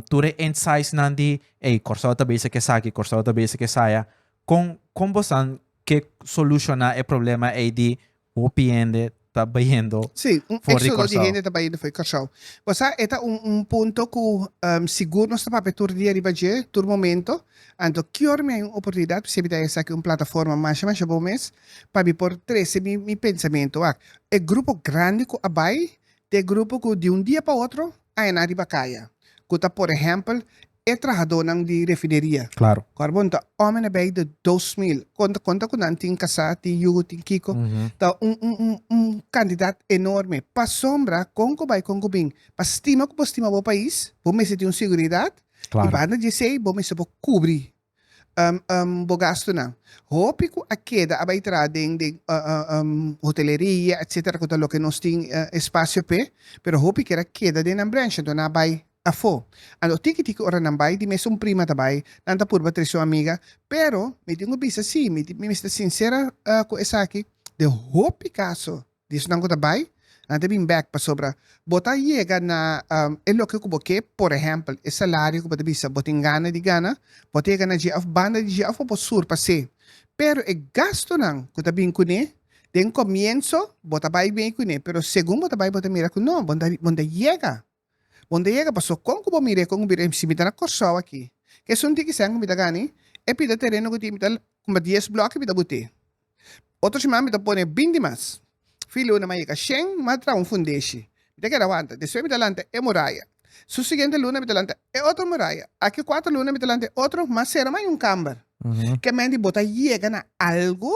tur e insightsnan di ey Kòrsou ta bezig esaki, Kòrsou ta bezig esaya, kon kon bosan ke solushoná e problema ey di hopi hende ta bayendo Sí, un for di éxodo di Kòrsou? hende ta bayendo for di Kòrsou. Bo sa, e ta un un punto ku sigur nos ta papia tur dia riba dje, tur momento. Anto ki ora mi hay un oportunidat, p'esei mi ta esaki un plataforma masha masha bon mes, pa mi por trese mi mi pensamentu. Wak, e grupo grandi ku a bai ta e grupo ku di un dia pa otro a ena riba kaya, ku ta por ehèmpel e trahadónan di refineria. Claro. Kòrda bon ta òmen a bai de 2000. Konta konta ku nan tin kasá, tin yu, tin kiko. Ta un un un un kantidat enorme. Pasobra kon ku bai kon ku bin, pa stima ku bo stima bo pais, bo mester tin un seguridat Claro. i banda di esei bo mester por kubri bo gastunan. Hopi ku a keda a bai traha den den hoteleria etcetera ku ta loke nos tin espasio p'e, pero hopi kier a keda den nan branch anto nan a bai afó. Anto tiki tiki ora nan bai di mes un prima ta bai, nan ta purba trese un amiga, pero mi tin ku bisa si, mi mester sinsera ku esaki, den hopi kaso Di esnan ku ta bai, nan ta bin bèk pasobra bo ta yega na e loke ku bo ke, por ehèmpel, e salario ku bo ta bisa bo tin gana di gana, bo ta yega na dje òf banda di dje òf bo por surpas'é. Pero e gastunan ku ta bin kuné, den komienso bo ta bai bien kuné, pero segun bo ta bai bo ta mira ku no, bo no ta yega. Bo no ta yega paso kon ku bo mir'é, kon ku mir'é, si mi ta na Kòrsou aki, ke esun tiki sèn ku mi ta gana, e pida tereno ku tin mi ta kumpra dies blòki mi ta but'é. Otro siman mi ta pone 20 mas. Fin luna mi a yega shen, mi a traha un fundeshi. Mi ta keda wanta. Despues mi ta lanta e muraya. Su siguiente luna mi ta lanta e otro muraya. Aki kuater luna mi ta lanta e otro, mas sera mi a un kamber. Ke men di bo ta yega na algu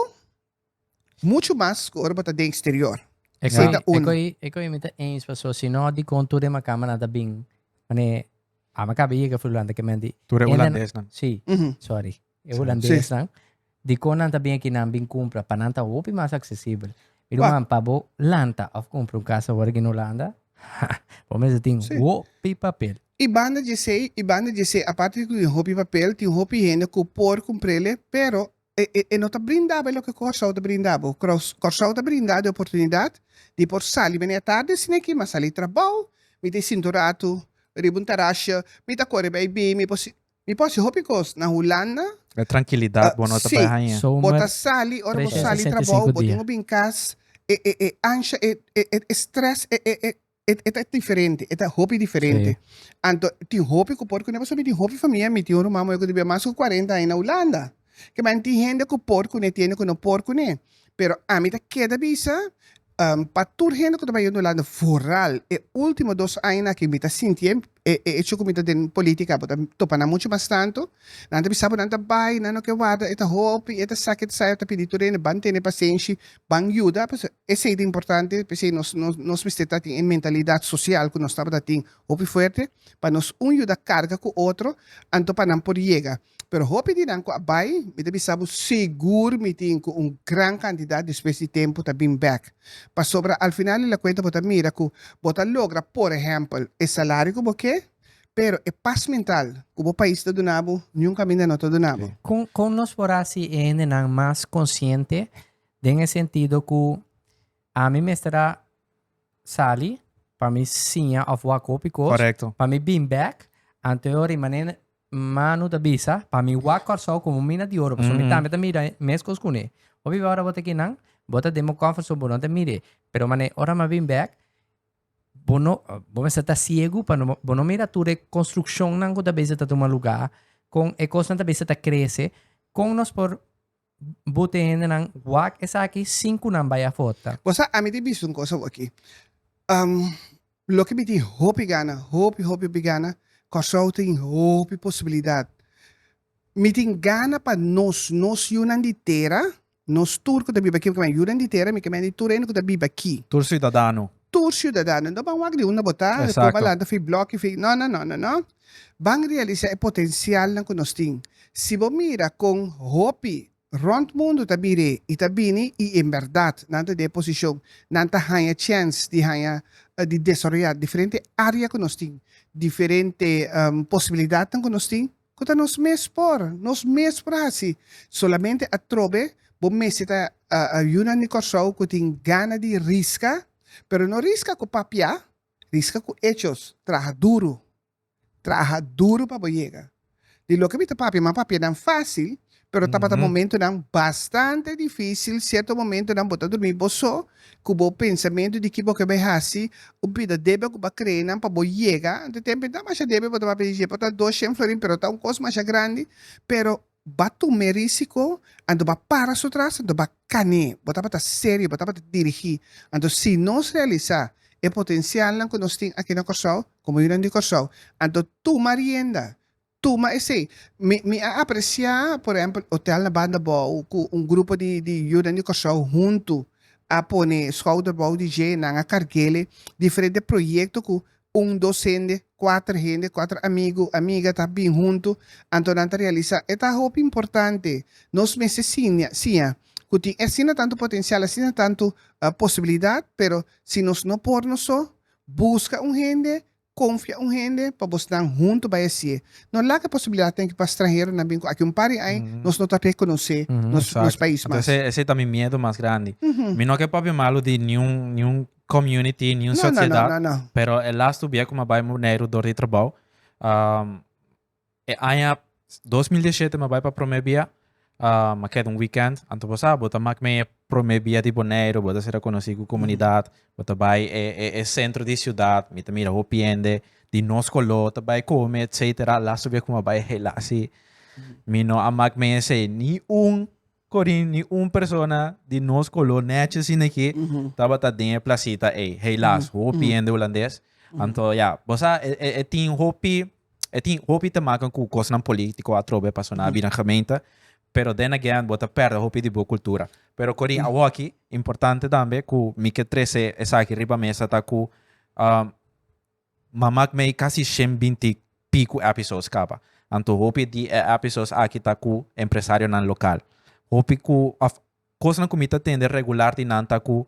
muchu mas ku ora bo ta den eksterior. Esei ta uno. E koe mi ta eens paso si no dikon tur e makamba ta bin mane a mi a kaba yega for Hulanda ke men di Tur e hulandesnan. Si, sorry. E hulandesnan, dikon nan ta bin aki nan bin kumpra? Pa nan ta hopi mas aksesibel. Mi ruman, pa bo lanta òf kumpra un kas awor aki na Hulanda, bo mester tin hopi papel. I banda di esei, i banda di esei, aparte di ku tin hopi papel, tin hopi hende ku por kumpr'el, pero e e no ta brinda bo e loke Kòrsou ta brinda bo. Kòrsou ta brinda di oportunidat di por sali mene atardi asina aki, m'a sali trabou, mi ta sinta un ratu riba un terasje, mi ta kore bai bin, mi por Mi por haci hopi cos na Hulanda. E trankilidat bo no ta bai haña. Bo ta sali, ora bo sali trabou, bo tin ku bin kas, e e e ansha, e e e stress, e e e e ta diferente, e ta hopi diferente. Anto tin hopi ku por kuné, pasobra mi tin hopi famia, mi tin un ruman muhé ku ta biba mas ku kuarenta aña na Hulanda. Ke men tin hende ku por kuné, tin hende ku no por kuné. Pero ami ta keda bisa, pa tur hende ku ta bai yendo Hulanda, vooral e ultimo dos añanan aki mi ta sintié. E e hecho ku mi ta den polítika bo ta topa nan muchu mas tantu. Nan ta bisa bo nan ta bai, nan no ke warda, e ta hopi, e ta sa ke ta sa, e ta pidi tur hende ban tene pasenshi, ban yuda. Pasobra esei ta importante, p'esei nos nos nos mester ta tin e mentalidat sosial ku nos tabata tin hopi fuerte pa nos un yuda karga ku otro anto pa nan por yega. Pero hopi di nan ku a bai, mi ta bisa bo sigur mi tin ku un gran kantidat despues di tempu ta bin bèk. Pasobra al final di la kuenta bo ta mira ku bo ta logra por ehèmpel e salario ku bo ke, pero e pas mental ku bo pais ta duna bo, niun kaminda no ta duna bo. Kon kon nos por hasi e hendenan mas konsiente den e sentido ku ami mester a sali pa mi siña òf wak hopi kos, Korekto. pa mi bin bèk, anto e ora i manera Manu ta bisa, pa mi wak Kòrsou komo mina di oro, pasobra mi tambe ta mira meskos kuné. Hopi bia ora bo ta kinan, bo ta den bo comfort zone, bo no ta mir'é. Pero manera ora mi a bin bèk, bo no, bo mester ta siegu pa no, bo no mira tur e konstrukshonnan ku ta bisa ta tuma lugá, kon e kosnan ta bisa ta krese, kon nos por buta e hendenan wak esaki sin ku nan bai afó ta. Bo sa, ami ta bisa un kos awor aki. Loke mi tin hopi gana, hopi, hopi, hopi gana, Kòrsou tin hopi posibilidat. Mi tin gana pa nos, nos yunan di tera, nos tur ku ta biba aki, mi ke men yunan di tera, mi ke men di tur hende ku ta biba aki. Tur siudadano. Tur siudadano. No ban wak di unda bo ta, despues ban lanta fi blòki, fi, no, no, no, no, no. Ban realisá e potensialnan ku nos tin. Si bo mira kon hopi Rònt mundu ta bir'é i ta bini i en bèrdat nan ta den e posishon, nan ta haña chèns di haña di desaroyá diferente área ku nos tin, diferente posibilidatnan ku nos tin, ku ta nos mes por, nos mes por hasi. Solamente atrobe bo mester ta yunan di Kòrsou ku tin gana di riska, pero no riska ku papia, riska ku echos, traha duru. Traha duru pa bo yega. Di loke mi ta papia, mi a papia nan fácil, pero tabata momentonan bastante difícil, cierto momentonan bo ta drumi bo so, cu bo pensamiento di ki bo ke bai haci, un pida debe cu bo a cree nan pa bo yega, anto tempo ta masha debe bo ta papia di dje, por ta doshen florin, pero ta un cos masha grandi, pero Ba tuma e risiko, anto ba para su tras, anto ba kan'é. Bo tabata serio, bo tabata dirigí. Anto si nos realisá e potensialnan ku nos tin aki na Kòrsou, komo yunan di Kòrsou, anto tuma rienda, tuma esei. Mi mi a apresiá, por ehèmpel, Hotel na Banda Bou ku un grupo di di yunan di Kòrsou huntu a pone skouder bou di dje, nan a karg'é diferente proyekto ku Un dos hende, kuater hende, kuater amigu, amiga ta bin huntu, anto nan ta realisá e ta hopi importante. Nos mester siña, siña ku tin asina tantu potensial, asina tantu posibilidat, pero si nos no por nos so, buska un hende, konfia un hende pa bosnan huntu bai hasié. No laga e posibilidatnan aki pa stranheronan bin ku aki un par di aña nos no ta rekonosé nos nos pais mas. Entonces esei ta mi miedu mas grandi. Mi no ke papia malu di niun niun community, ni un No, no, no, sociedad. no, no. Pero e laatste bia ku mi a bai Boneiru dor di trabou, um, e aña 2017 mi a bai pa prome bia, um, a keda un weekend, anto bo sa, bo ta mak mee e prome bia di Boneiru, bo ta sera konosí ku komunidat, bo ta bai e, e, e sentro di siudat, mi ta mira hopi hende di nos koló ta bai kome, etcetera. Laatste bia ku mi a bai helaas si mi no a mak mee esei, ni un Corin, ni un persona di nos color nechi asina aki tabata den e placita ey. Helaas, hopi hende hulandes. Anto ya, bo sa e e tin hopi e tin hopi te maken cu cosnan politico atrobe pasobra nan a bira gemeente. Pero then again bo ta perde hopi di bo cultura. Pero Corin, awoki importante tambe cu mi ke trece esaki riba mesa ta cu Mama mei kasi 120 piku episodes kaba. Anto hopi di e episodes aki ta ku empresarionan lokal. Hopi ku of kosnan ku mi ta tende regular di nan ta ku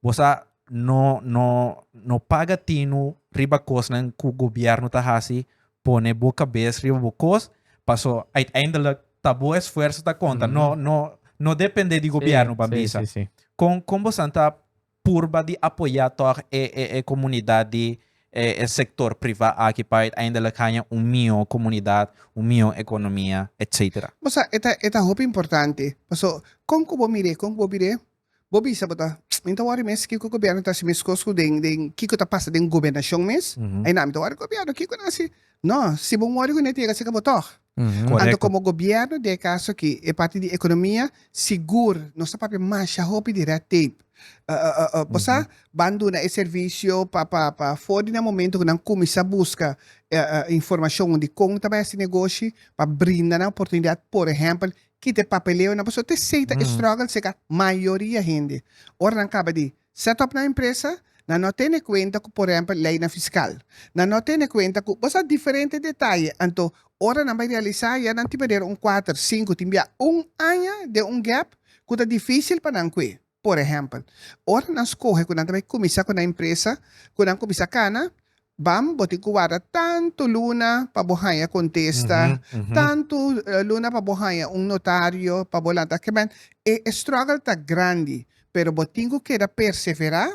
bo sa no no no paga tinu riba kosnan ku gobièrnu ta hasi pone bo kabes riba bo kos paso uiteindelijk ta bo esfuerso ta konta no no no depende di gobièrnu pa bisa. Kon kon bosan ta purba di apoyá tòg e e e komunidat di e e sektor privá aki pa uiteindelijk haña un mihó komunidat, un mihó ekonomia, etcetera. Bo sa, e ta e ta hopi importante. Paso, kon ku bo mir'é, kon ku bo bir'é, bo bisa bo ta, mi ta wòri mes kiko gobièrnu ta hasi meskos ku den den kiko ta pasa den gobernashon mes. Ai nan, mi ta wòri gobièrnu, kiko nan hasi? No, si bo wòri kuné ta yega serka bo tòg. Anto Correcto. komo gobièrnu den e kaso aki e parti di ekonomia sigur nos ta papia masha hopi di red tape. Bo sa ban duna e servisio pa pa pa for di na momento ku nan kuminsá buska informashon di kon ta bai hasi negoshi pa brinda nan oportunidat por ehèmpel kita e papeleonan pasobra ta esei ta e struggle serka mayoria hende ora nan kaba di Set up nan empresa, nan no tene kuenta ku por ehempel leinan fiskal. Nan no tene kuenta ku bo sa diferente detaye. Anto ora nan bai realisá ya nan tin manera un kuater, sinku, tin bia un aña den un gap ku ta difísil pa nan kue. Por ehempel, ora nan skohe ku nan ta bai kuminsá ku nan empresa, ku nan kuminsá kana, bam bo tin ku warda tantu luna pa bo haña kontesta, tantu luna pa bo haña un notario pa bo lanta. Ke men e struggle ta grandi. Pero bo tin ku keda perseverá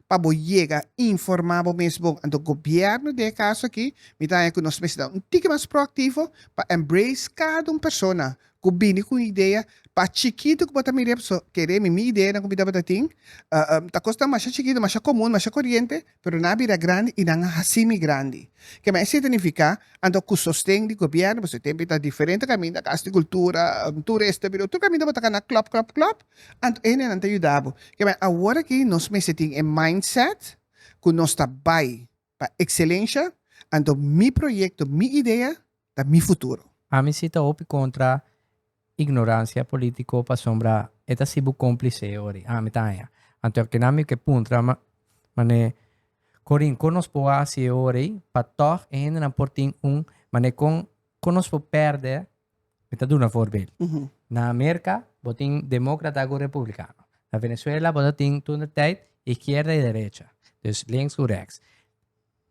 pa bo yega informá bo mes bon. Anto gobièrnu den e kaso aki mi ta haña ku nos mester ta un tiki mas proaktivo pa embrace kada un persona ku bini ku un idea pa chikitu ku bo ta mir'é pasobra kere mi mi ideanan ku mi tabata tin ta kosnan masha chikitu masha komun masha koriente pero nan a bira grandi i nan a hasi mi grandi. Kema esei ta nifiká anto ku sosten di gobièrnu pasobra e tempu ta diferente kaminda kas di kultura tur esta bira tur kaminda bo ta kana klòp klòp klòp Anto e hendenan ta yuda bo. Ke awor aki nos mester tin e mindset ku nos ta bai pa ekselensha, anto mi proyekto, mi idea ta mi futuro. Ami si ta hopi kontra ignoransia politiko pasobra e ta hasi bo komplise ori. Ami ta haña. Anto kinan mi ke puntra mane Corin kon nos por hasi e ora ei pa tòg e hendenan por tin un mane kon kon nos por pèrdè Mi ta duna voorbeeld. Na Merca bo tin demócrata cu republicano. Na Venezuela bo ta tin tur de tijd izquierda y derecha. Dus links cu rechts.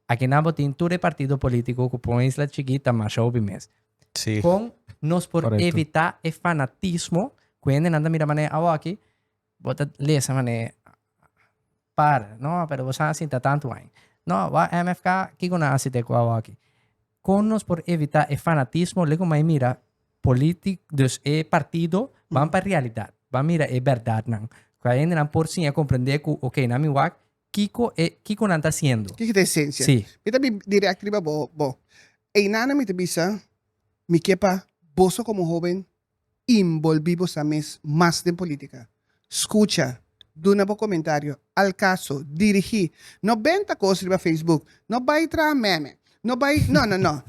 Akinan bo tin tur e partido politico cu por un isla chikit ta masha hopi mes. Sí. Con nos por Correcto. evita e fanatismo cu hendenan ta mira manera awaki Bo ta lesa manera par, no, pero bo sa sinta tantu aña. No, wak MFK, kiko nan a hasi te ku awaki? Kon nos por evitá e fanatismo leko mai mira politi, dus e partido ban pa realidat, ban mira e bèrdatnan. Ku a hendenan por siña komprendé ku oké, nan mi wak kiko e kiko nan ta hasiendo. Kiko ta esensia? Sí. Mi ta bin dirèkt riba bo, bo. Einana mi ta bisa, mi ke pa boso komo hóben Inbolbí bosa mes mas den polítika. Skucha, duna bo komentario, al kaso, dirigí. No benta kos riba Facebook, no bai traha meme, no bai, no, no, no.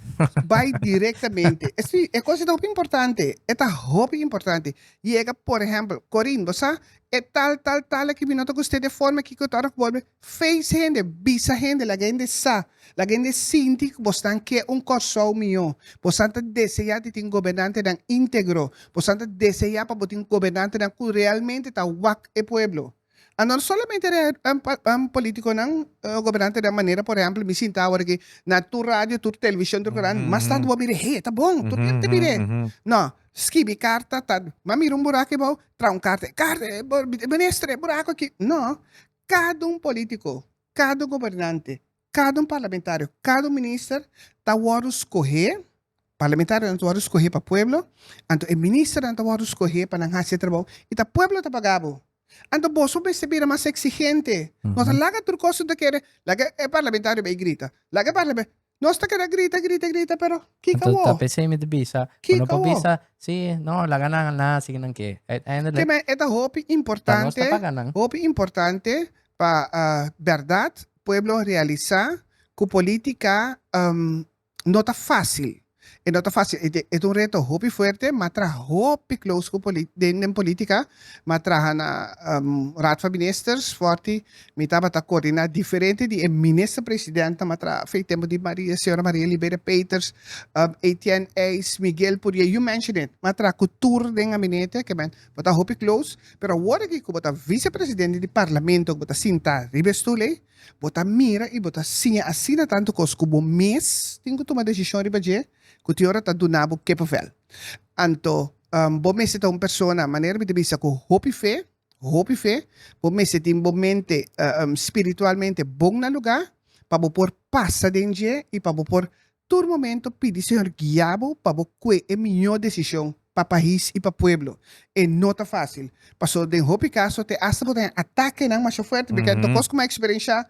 Bai direktamente. Esei, e kos ei ta hopi importante, e ta hopi importante. Yega, por ehèmpel, Corinne, bo sa, e tal, tal, tal aki mi no ta gust'é de forma kiko ta ora ku bolbe. Face hende, bisa hende, laga hende sa, laga hende sinti ku bosnan ke un Kòrsou mihó. Bosnan ta deseá di tin gobernantenan íntegro. Bosnan ta deseá pa bo tin gobernantenan ku realmente ta wak e pueblo. A no solamente polítikonan, gobernantenan manera por ehèmpel mi sinta awor aki na tur radio, tur televishon, tur krant, mas tantu bo mira, hey, e ta bon, tur tempu ta mir'é. No, skibi karta, ta, m'a mira un buraku ei bou, traha un karta, karta, minister, e buraku aki. No, Kada un polítiko, kada un gobernante, kada un parlamentario, kada un minister ta wòrdu skohé, parlamentarionan ta wòrdu skohé pa pueblo, anto e ministernan ta wòrdu skohé pa nan hasi e trabou i ta pueblo ta paga bo. Anto boso mester bira mas eksigente. No ta laga tur kos ta kere, laga e parlamentario bai grita, laga e parlamentario. Nos ta keda grita, grita, grita, pero kiko Anto ta awor? p'esei mi ta bisa, bo Kiko no por awor? bisa, sí, no, laga nan na hasi nan ke. Uiteindelijk, Ke men e ta hopi ta nos ta importante, paga nan. hopi importante pa bèrdat pueblo realisá ku polítika no ta fásil. E no ta fásil, e ta un reto hopi fuerte, m'a traha hopi close ku den den polítika, m'a traha na Raad van Ministers fòrti Mi tabata coordina diferente di e minister presidentnan, m'a traha fe tempo di Maria, señora Maria Liberia Peters, Etienne Eis, Miguel Pourier, you mention it. M'a traha cu tur den gabinete, ke men bo ta hopi close, pero awor aki cu bo ta vicepresidente di parlamento, cu bo ta sinta riba e stoel ey, bo ta mira y bo ta siña asina tanto cos cu bo mes tin cu tuma decision riba dje, cu tin ora ta duna bo kippenvel. Anto, bo mester ta un persona, manera mi ta bisa, cu hopi fe, Hopi fe, bo mester tin bo mente spiritualmente bon na lugá pa bo por pasa den dje i pa bo por tur momento pidi Señor guia bo pa bo kue e mihó desishon pa pais i pa pueblo. E no ta fásil, pasobra den hopi kaso te asta bo ta haña atakenan masha fuerte, bikè ta kos ku mi a eksperenshá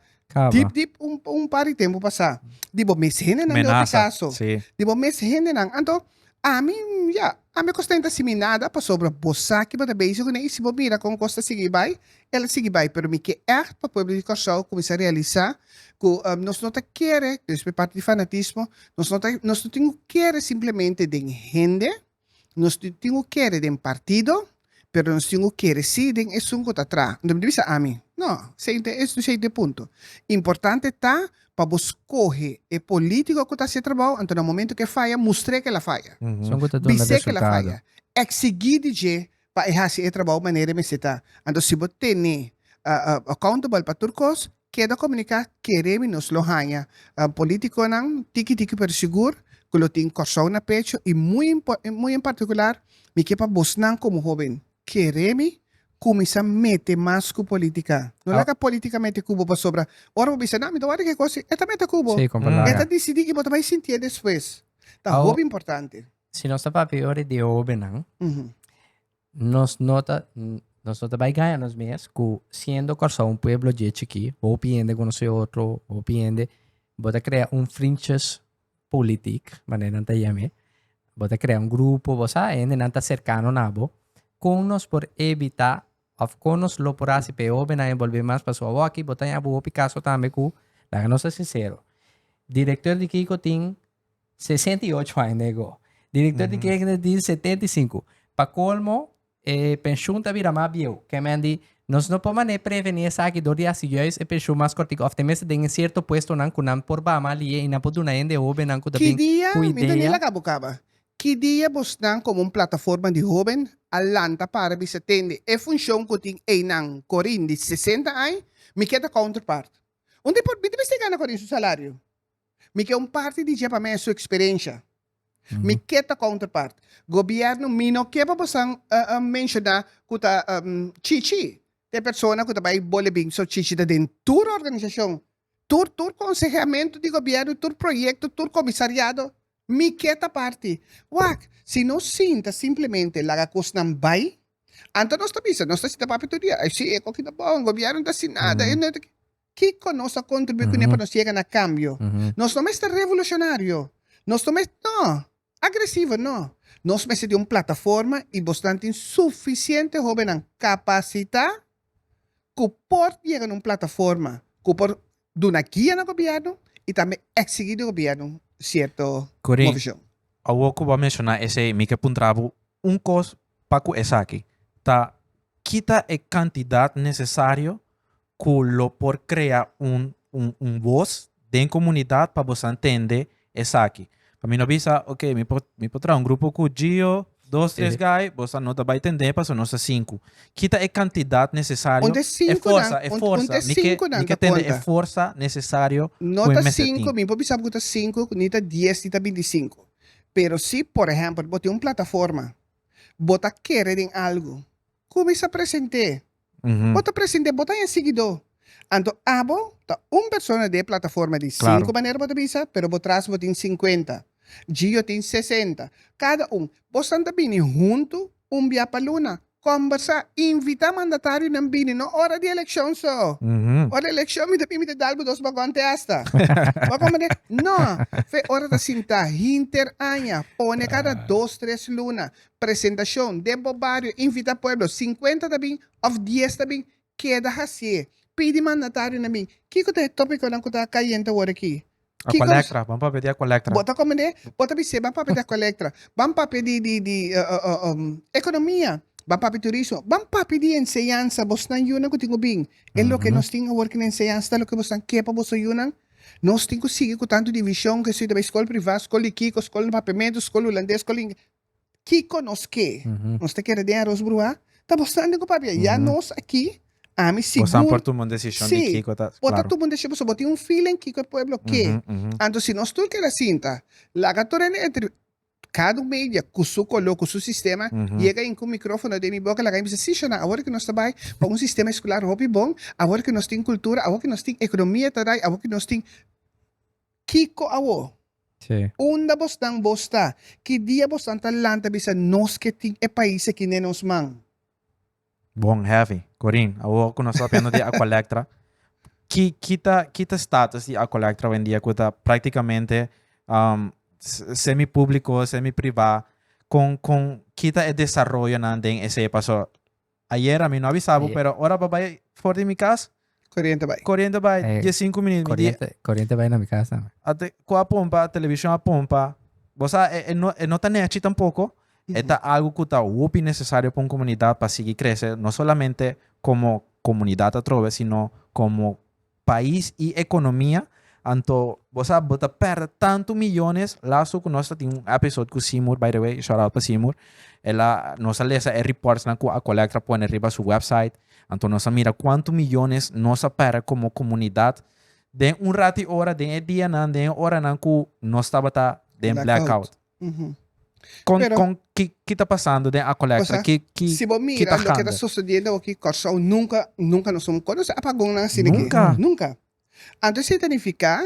dip dip un par di tempu pasá di bo mes hendenan den hopi kaso, di bo mes hendenan. Anto. Ami, ya, ami kos ta inta hasi mi nada pasobra bo sa ki bo ta bezig kuné i si bo mira kon kos ta sigui bai, el a sigui bai. Pero mi ke ègt pa pueblo di Kòrsou kuminsá realisá ku nos no ta kere, despues e parti di fanatismo, nos no ta, nos no tin ku kere simplemente den hende, nos no tin ku kere den partido, pero nos tin ku kere sí den esun ku ta traha. Anto mi ta bisa ami, no, esei ta esei ta e punto. Importante ta pa bo skohe e polítiko ku ta hasi e trabou, anto na momento ku e faya, mustr'é ku el a faya. Esun ku ta duna Bis'é ku el a resultado. faya. Eksigí di dje pa e hasi e trabou manera e mester ta. Anto si bo tene accountable pa tur kos, keda komuniká, kere mi nos lo haña polítikonan tiki tiki pero sigur ku lo tin Kòrsou na pecho i muy muy en partikular mi ke pa bosnan komo hóben kere mi kuminsá mete mas ku polítika. No laga polítika mete ku bo pasobra ora bo bisa nan mi ta wòrdu ke kos e ta mete ku bo. E ta disidí i bo ta bai sintié despues. Ta hopi importante. Si nos ta papia ora di hóbennan, nos no ta nos no ta bai gaña nos mes ku siendo Kòrsou un pueblo dje chikí, hopi hende konosé otro, hopi hende, bo ta krea un vriendjes politiek, manera nan ta yam'é, bo ta krea un grupo, bo sa, hendenan ta serkano na bo, kon nos por evitá òf kon nos lo por hasi pa e hóbennan enbolbé mas? Pasobra awor aki bo ta haña bo hopi kaso tambe ku, laga nos ta sinsero, direktor di Kiko tin 68 aña nego. Director di kerk tin 75. Pa colmo, e pensioen ta bira mas bieu. Ke men di, nos no por mane preveni esaki door di hasi juist e pensioen mas cortico. Of tenminste den e cierto puestonan cu nan por baha mas lihe y nan por duna hende hobennan cu ta Ki bin dia, cu mi ta ni idea. laga bo caba, ki dia bosnan como un plataforma di hoben a lanta para bisa tende e funcion cu tin eynan Corin di 60 aña, mi ke ta counterpart. Un di por, mi ta mester gana Corin su salario. Mi ke un parti di dje pa mi su eksperensha. Mi ke ta counterpart. Gobierno mi no ke pa bosan menshoná ku ta Chichi, ta e persona ku ta bai bole bin. So Chichi ta den tur organisashon, tur tur konsehamentu di gobierno, tur proyekto, tur komisariado. Mi ke ta parti. Wak, si nos sinta simplemente laga kosnan bai, anto nos ta bisa, nos ta sinta papia tur dia, ay si, e koki ta bon, gobierno no ta hasi nada, e no ta. Kiko nos a kontribuí kuné pa nos yega na kambio? Nos no mester revolushonario. Nos no mester, no, agresivo, no. Nos mester di un plataforma i bosnan tin sufisiente hóbennan kapasitá ku por yega na un plataforma ku por duna guia na gobièrnu i tambe eksigí di gobièrnu sierto Corin, movishon. awor ku bo a menshoná esei, mi ke puntra bo un kos pa ku esaki. Ta kita e kantidat nesesario ku lo por krea un un un bos den komunidat pa boso tende esaki. Pa mi no bisa, ok, mi por mi por traha un grupo ku Gio, dos, tres guy, boso no ta bai tende pasobra nos ta sinku. Kita e kantidat nesesario, Un te e sinku forsa, nan, e un, un forsa, te mi ke sinku nan mi ke ta tende e konta. forsa nesesario No ku e ta mester sinku, tin. mi por bisa bo ku ta sinku, ni ta dies, ni ta bintisinku. Pero si, por ehèmpel, bo tin un plataforma, bo ta kere den algu, kuminsá present'é. Bo ta presente, bo ta haña siguidó. Anto abo ta un persona den e plataforma di sinku manera bo ta bisa, pero bo tras bo tin sinkuenta. Gio tin sesenta. Kada un. Bosnan ta bini huntu un bia pa luna, kòmbersá, invitá mandatarionan bini, no ora di elekshon so. Ora di elekshon mi ta bin mi ta dal bo dos bagon te asta. Bo a komprendé? No. Fe ora ta sintá hinter aña, pone kada dos tres luna, Presentacion den bo bario, invita pueblo, 50 ta bin of 10 ta bin, keda hacié. Pidi mandatarionan bin. Kico ta e topiconan cu ta cayente awor aki? Kico Aqualectra, ban papia di Aqualectra. Bo ta comprende? Bo ta bis'é, ban papia di Aqualectra, ban papia di di di economia, ban papia di turismo, ban papia di enseñansa, bosnan yunan cu tin cu bin. E loke nos tin awor ki na enseñansa ta loke bosnan ke pa boso yunan. Nos tin cu sigui cu tanto division, cu si ta bay scol priva, scol di kico, scol na papiamento, scol hulandes, scol ingles. Kiko nos ke? Nos ta kere den aros bruhá? Ta bastante ku papia. Ya nos aki, ami sigur. Bosan por tuma un desishon di kiko ta, Sí, bo ta tuma un desishon pasobra bo tin un feeling kiko e pueblo ke. Anto si nos tur keda sinta, laga tur hende entre kada un media ku su koló, ku su sistema, yega in ku mikrofono den mi boka laga mi bisa, sí shona, awor ku nos ta bai pa un sistema eskolar hopi bon, awor ku nos tin kultura, awor ku nos tin ekonomia ta dai, awor ku nos tin kiko awo? Sí. Unda bosnan bos ta? Ki dia bosnan ta lanta bisa nos ke tin e pais aki den nos man? Bon, heavy. Corin, awor ku nos ta papiando di Aqualectra, ki ki ta ki ta status di Aqualectra hoy en dia ku ta práktikamente um, semi públiko, semi privá, kon kon ki ta e desaroyonan den esei? Paso ayera mi no a bisa bo, pero ora bo bai for di mi kas, Koriente bai. Koriente bai, 15 minüt. Mi di, Koriente, koriente bai na mi kas tambe. Ate ku a pompa, televishon a pompa. Bo sa, e, e no, e no ta nechi tampoko. E ta algu ku ta hopi nesesario pa un komunidat pa sigui krese, no solamente komo komunidat atrobe, sino komo pais i ekonomia. Anto, bo sa, bo ta pèrdè tantu miyones. Lastu ku nos ta tin un episode ku Seymour, by the way, shout out pa Seymour. El a, nos a lesa e reportsnan ku Aqualectra pone riba su website. Anto nos a mira kuantu miyones nos a pèrdè komo komunidat den un rati ora, den e dianan, den e oranan ku nos tabata den Blackout. blackout. Kon, Pero- kon, ki, ki ta pasando den Aqualectra? Osea, Ki, ki, Si bo ki mira ta loke ta gaande? sucediendo aki Kòrsou, nunka, nunka nos un konoce apagonnan asina aki. Nunka. Nunka. Anto esei ta nifiká,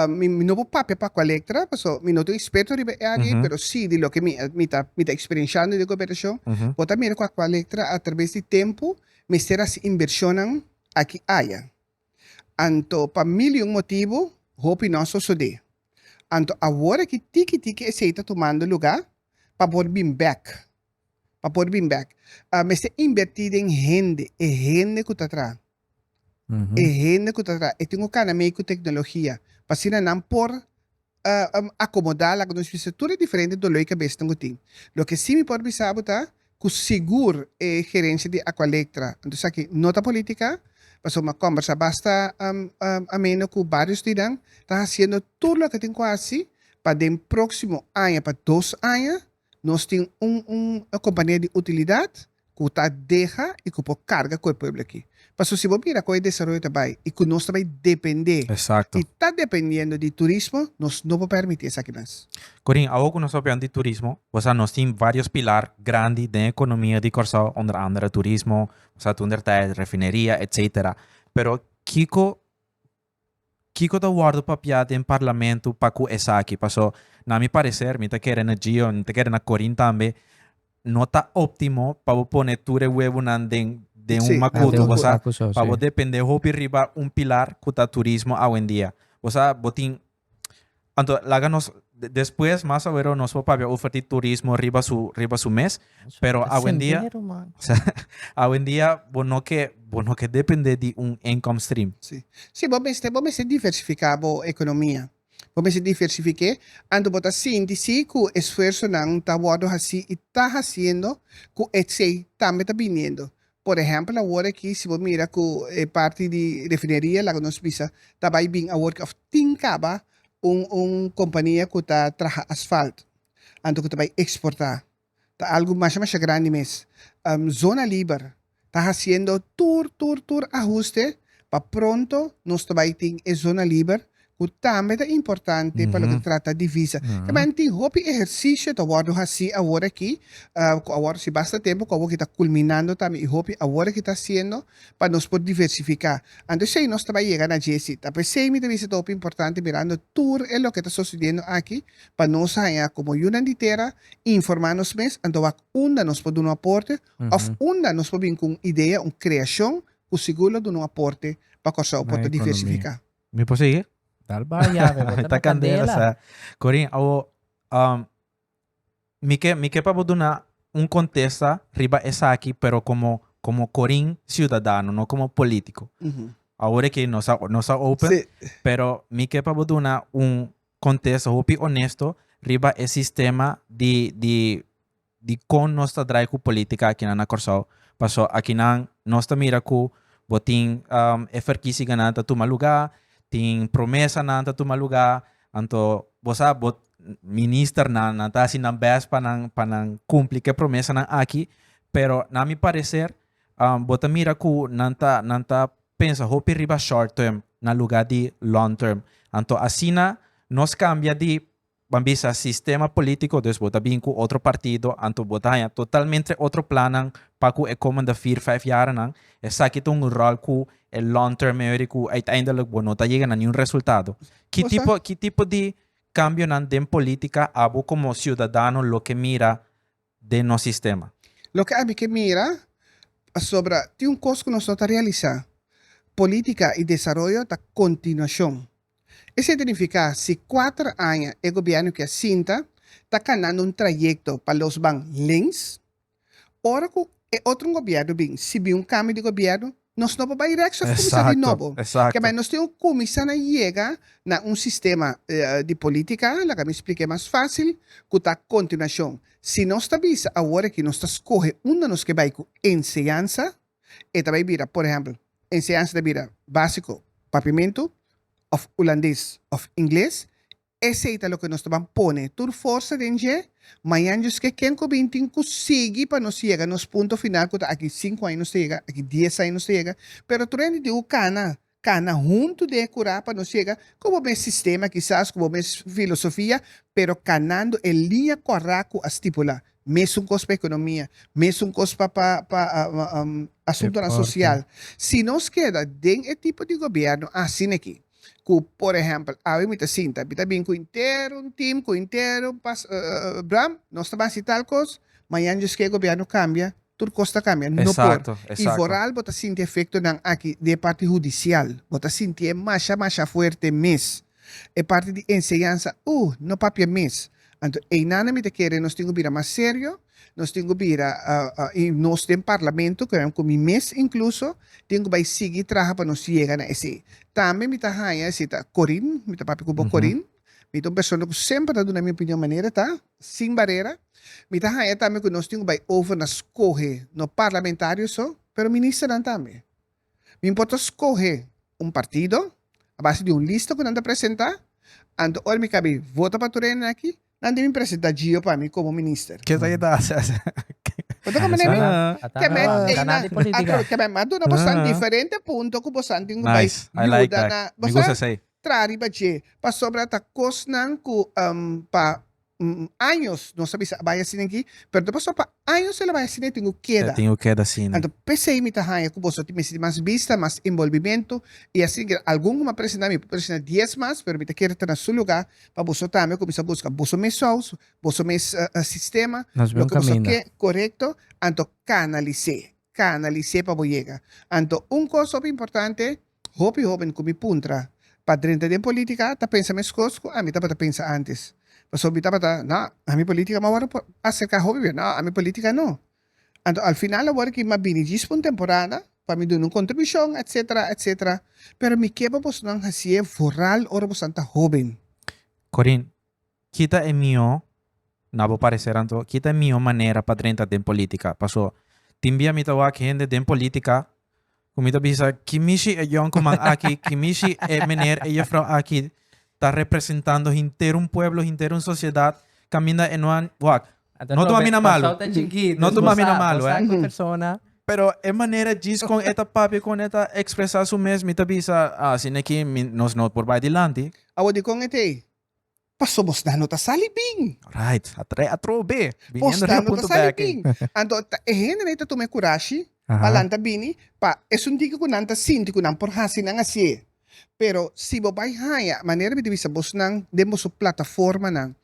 mi mi no por papia pa Aqualectra, paso mi no ta un eksperto riba e área ei, pero sí di loke mi mi ta mi ta eksperenshando den gobernashon, bo ta mira ku Aqualectra atraves di tempu mester hasi inbershonnan aki aya. Anto pa mil i un motibu hopi no a sosodé. Anto awor aki tiki tiki esei ta tumando lugá pa por bin bèk, pa por bin bèk. Mester inbertí den hende, e hende ku ta traha, e hende ku ta traha, e tin ku kana mei ku teknologia pa asina nan por akomodá laga nos bisa tur e diferente doló i kabesnan ku tin. Loke sí mi por bisa bo ta ku sigur e gerensia di Aqualectra, anto esaki no ta polítika, pasobra mi a kòmbersá basta ameno ku vários di nan, ta hasiendo tur loke tin ku hasi pa den próksimo aña pa dos aña nos tin un un kompania di utilidat ku ta deha i ku por karga ku e pueblo aki. Pasobra si bo mira kon e desaroyo ta bai i ku nos ta bai depende Exacto. i ta dependiendo di turismo, nos no por permiti esaki mas. Corin, awor ku nos papia di turismo, bo sa nos tin varios pilar grandi den ekonomia di Kòrsou, onder andere turismo, bo sa tur der refineria, etcetera. Pero kiko Kiko ta wòrdu papiá den parlamento pa ku esaki? Paso, na mi pareser, mi ta kere na Gio, mi ta kere na Corin tambe, no ta óptimo pa bo pone tur e huevonan den den un makutu. Bo sa, pa bo dependé hopi riba un pilar ku ta turismo awendia. Bo sa, bo tin, anto laga nos despues mas awero nos por papia over di turismo riba su riba su mes, pero awendia, awendia bo no ke bo no ke depende di un income stream. Sí. Sí, bo mester bo mester diversifiká bo ekonomia. Bo mester diversifik'é, anto bo ta sinti sí ku esfuersonan ta wòrdu hasí i ta hasiendo ku esei tambe ta biniendo. Por ehèmpel awor aki si bo mira ku e parti di refineria laga nos bisa ta bai bin awor ki òf tin kaba un un kompania ku ta traha asfalt anto ku ta bai eksportá. Ta algu masha masha grandi mes. Zona Liber ta hasiendo tur tur tur ahuste pa pronto nos ta bai tin e Zona Liber ku tambe ta importante pa loke ta trata divisa. Tamen tin hopi ehersisio ta wòrdu hasí awor aki, ku a wòrdu hasi basta tempu, ku awor ki ta kulminando tambe i hopi awor aki ta hasiendo pa nos por diversifiká. Anto esei nos ta bai yega na dje si. Ta p'esei mi ta bisa ta hopi importante mirando tur e loke ta sosediendo aki pa nos haña komo yunan di tera informá nos mes anto wak unda nos por duna un aporte òf unda nos por bin ku un idea, un kreashon ku sigur lo duna un aporte pa Kòrsou por ta diversifiká. Mi por sigui? Dal ba llave, bo ta Ta na candela candela. sa. Corin, awo, um, mi ke, mi ke pa bo duna un contesta riba esaki, pero como, como Corin ciudadano, no como politico. Awor aki nos a, nos a open, Sí. pero mi ke pa bo duna un contesta hopi honesto riba e sistema di, di, di kon nos ta draai ku politika akinan na Kòrsou. Paso akinan nos ta mira ku bo tin e ferkisiganan ta tuma lugá, tin promesanan ta tuma lugá, anto bo sa bo ministernan nan ta hasi nan bèst pa nan pa nan kumpli ku e promesanan aki, pero na mi pareser bo ta mira ku nan ta nan ta pensa hopi riba short term na lugá di long term. Anto asina nos kambia di Ban bisa sistema politico, dus bo ta bin cu otro partido, anto bo ta haña totalmente otro plannan pa cu e komende vier, vijf jarennan. Esaki ta un rol cu e long term memory cu uiteindelijk bo no ta yega na niun resultado. Ki Bo sa. tipo, ki tipo di cambionan den politica abo como ciudadano lo ke mira den nos sistema? Loke ami ke mira, pasobra tin un cos cu nos no ta realisa, politica y desaroyo ta continuacion. Esei ta nifiká si kuater aña e gobièrnu ke a sinta ta kanando un trayekto pa los ban links, ora ku e otro un gobièrnu bin, si bin un kambio di gobièrnu, nos no por bai rèks òf kuminsá di nobo. Kemey nos tin ku kuminsá na yega na un sistema di polítika, laga mi splik'é mas fásil, ku ta kontinuashon. Si nos ta bisa awor aki nos ta skohe unda nos ke bai ku enseñansa, e ta bai bira, por ehèmpel, enseñansa ta bira básiko papiamentu òf hulandes òf ingles, esei ta loke nos ta ban pone tur forsa den dje, mañan djis ke ken ku bin tin ku sigui pa nos yega nos punto final ku ta aki sinku aña nos ta yega, aki dies aña nos ta yega, pero tur hende tin ku kana Kana huntu den e kurá pa nos yega ku bo mes sistema kisas, ku bo mes filosofia, pero kanando e liña kòrá ku a stipulá. Mesun kos pa ekonomia, mesun kos pa pa pa asuntunan sosial. Si nos keda den e tipo di gobièrnu asina aki, ku por ehèmpel awe mi ta sinta, mi ta bin ku henter un tim, ku henter un pas Bram, nos ta basi tal kos, mañan djis ke e gobièrnu kambia, Tur kos ta kambia. No por. Exacto, I exacto. vooral bo ta sinti efectonan aki di e parti hudicial. Bo ta sintié masha masha fuerte mes. E parti di enseñansa, uh, no papia mes. Anto eynana mi ta kere nos tin ku bira mas serio, nos tin ku bira, i nos den parlamento, ku ku mi mes inkluso, tin ku bai sigui traha pa nos yega na esei. Tambe mi ta haña esei ta Corin, mi ta papia ku bo Corin, Mi ta un persona ku semper ta duna mi opinion manera ta, sin barera. Mi ta haña tambe ku nos tin ku bai over na skohe, no parlamentario so, pero ministernan tambe. Mi por ta skohe un partido a base di un lista ku nan ta presentá, anto ora mi kabi vota pa tur hende aki, nan tin bin presentá Gio pa mi komo minister. Ke ta kita hasi asina? Bo ta komprende mi? Ke men einan, ke men a duna bosan diferente punto ku bosan tin ku bai yuda na, bosan Tra riba dje, pasobra ta kosnan ku pa años nos a bisa a bai asina aki, pero ta pasobra pa años el a bai asina e tin ku keda. E tin ku keda asina. Anto p'esei mi ta haña ku boso tin mester di mas bista, mas enbolbimentu, i asina keda. Algun ku mi a presentá, mi por presentá dies mas, pero mi ta kere ta na su lugá pa boso tambe kuminsá buska boso mes sous, boso mes sistema, Nos bon loke boso kaminda. ke korekto, anto kanalis'é, kanalis'é pa bo yega. Anto un kos hopi importante, Hopi hoben ku mi puntra pa drenta den politika ta pensa meskos ku ami tabata pensa antes. Pasobra mi tabata, no, ami politika mi a wòrdu aserká hopi bia, no, ami politika no. Anto al final awor ki mi a bini djis pa un temporada pa mi duna un kontribushon etsetera etsetera, pero mi ke pa bosonan hasié vooral ora bosonan ta hoben. Corin, Kita e mihó, na bo parecer anto, kita e mihó manera pa drenta den politica? Paso, tin bia mi ta wak hende den politica ku mi ta bisa, ki mishi e yonkuman aki, ki mishi e meneer, e juffrouw aki ta representando henter un pueblo, henter un sociedad, kaminda e no a, wak, Anto no tuma Robert, mi na malu, Kòrsou ta chikitu, no tuma bo mi na sa, malu, bo sa eh. ku persona. Pero e manera djis kon e ta papia, kon e ta expresa su mes, mi ta bisa, ah, asina aki mi, nos no por bai dilanti. Awor dikon e ta ei? Paso bosnan no ta sali bin. Right, atre atrobe. Viniendo Bosnan riba no ta punto sali bek. bin. Anto ta e hendenan ta tuma e kurashi pa lanta bini pa esun diki ku nan ta sinti ku nan por hasi nan hasié. Pero si bo bai haña, manera mi ta bisa bosnan den boso plataformanan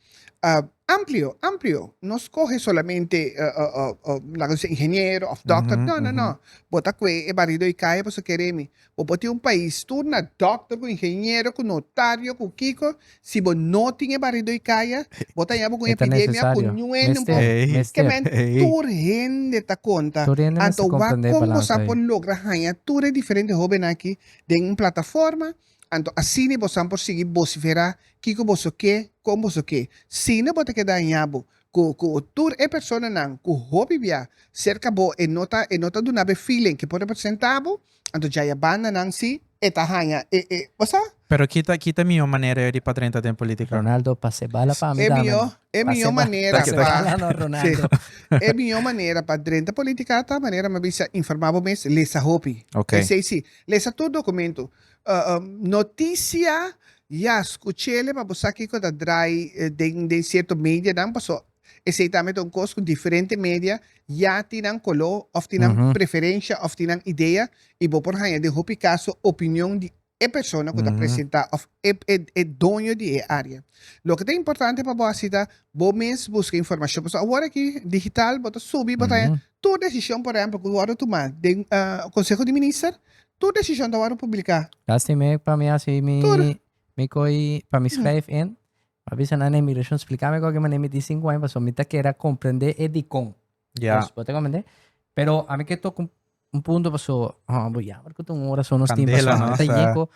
amplio, amplio, no skohe solamente laga nos bisa ingeniero òf dòkter, no, no, no. Bo ta kue e barido di kaya pasobra kere mi. Bo por tin un pais tur na dokter ku ingeniero ku notario ku kiko, si bo no tin e barido di kaya, bo ta haña bo ku un E ta epidemia ku necesario. niun hende Mester, por. mester. Ke men tur hende ta konta. Tur hende mester Anto wak comprende e kon bo balansa sa ei. por logra haña tur e diferente hobennan aki den un plataforma, anto asina bosan por sigui bosiferá kiko boso ke, kon boso ke. Sino bo ta keda haña bo ku ku tur e personanan ku hopi bia serka bo e no ta e no ta duna bo e feeling ke por representá bo, Anto djaya bandanan si e ta haña e e bo sa? Pero kita kita mihó manera yo di pa drenta den politica? Ronaldo pase bala pa mi E dame mihó no. e Pase mihó ba manera pase pa bala no sí Ronaldo. e mihó manera pa drenta politica ta manera mi a bisa informa bo mes lesa hopi. Ok. Esei si lesa tur documento noticia ya scuchele pa bo sa kico ta draai den den cierto medianan paso Esei tambe ta un kos ku diferente media ya tin nan koló òf tin nan preferensha òf tin nan idea i bo por haña den hopi kaso opinion di e persona ku ta presentá òf e e doño di e área. Loke ta importante pa bo hasi ta bo mes buska informashon pasobra awor aki digital bo ta subi bo ta haña tur desishon por ehèmpel ku wòrdu tumá den konseho di minister tur desishon ta wòrdu publiká. Lastima pa mi hasi mi Tur. Mi koi pa mi schrijf in. Mi a bisa nan na inmigracion splica mi koke manera mi tin 5 aña pasobra mi ta kere a comprende e dikon. Ja. Dus bo ta comprende? Pero ami ke toca un punto paso oh bo jammer ku ta un ora so nos tin Candela, paso no? mi ta Sa. yeko.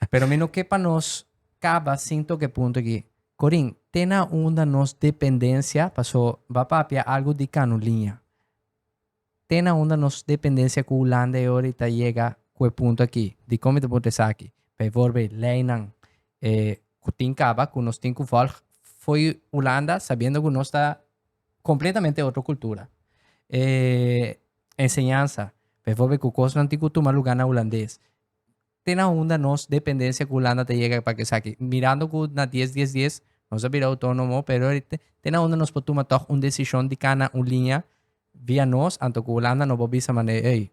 Pero mi no ke pa nos kaba sin toca e punto aki. Corin, te na unda nos dependencia paso ba papia algo di Canuliña. Te na unda nos dependencia cu Hulanda e ora y ta yega cu e punto aki. Dicon mi ta puntra esaki? Bijvoorbeeld leynan cu tin caba cu nos tin cu volg fo'i Hulanda sabiendo cu nos ta completamente otro cultura. Enseñansa, bijvoorbeeld cu cosnan tin cu tuma lugar na Hulandes. Te na unda nos dependencia cu Hulanda ta yega pa esaki? Mirando cu na dies dies dies nos a bira autonomo, pero te na unda nos por tuma toch un decision di cana un liña via nos, anto cu Hulanda no por bisa mane, ey,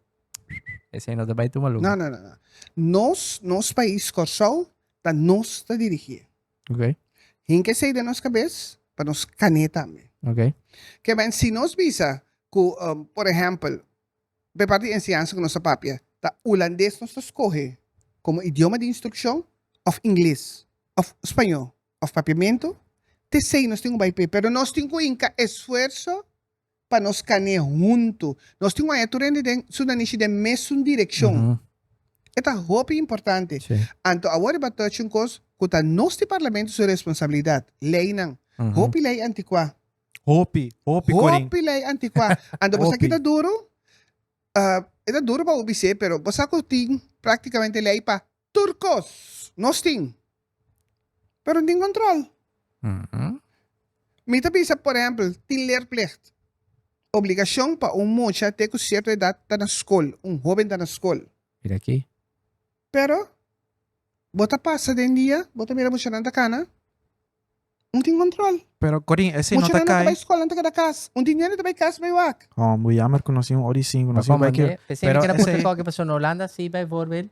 esey no ta bay tuma lugar. No, no, no, no. Nos, nos pais Corsou, ta nos ta dirigie. Ok. Hinca esey den nos cabes pa nos cane tambe. Ok. Ke men si nos bisa cu, por ehempel, Pa e parti di enseñansa ku nos ta papia, ta hulandes nos ta skohe komo idioma di instrukshon òf ingles òf spañó òf papiamentu? Te esei nos tin ku bai p'e, pero nos tin ku hinka esfuerso pa nos kan'é huntu. Nos tin ku haña tur hende den su nanishi den mesun direkshon. E ta hopi importante. Anto awor riba touch un kos ku ta nos di parlamento su responsabilidat, leinan. Hopi lei antikuá. Hopi, hopi Corin. Hopi lei anticuá. Anto bo sa ki ta duro? Uh, e ta duro pa bo bis'é, pero bo sa ku tin práktikamente lei pa tur kos. Nos tin. Pero no tin kontrol. Mi ta bisa, por ehèmpel, tin leerplicht. Obligashon pa un mucha te ku sierto edat ta na skol, un hóben ta na skol. Mira aki. Pero, bo ta pasa den dia, bo ta mira muchanan ta kana. Un tin control. Pero Corin, esei no ta Muchanan no ta kai. bai skol, nan ta keda kas. Un tin hende ta bai kas bai wak. Oh, muy jammer ku nos tin un ora i sinku, nos tin bai ke. P'esei mi Pero keda puntra esei. koke pasobra na Holanda si bijvoorbeeld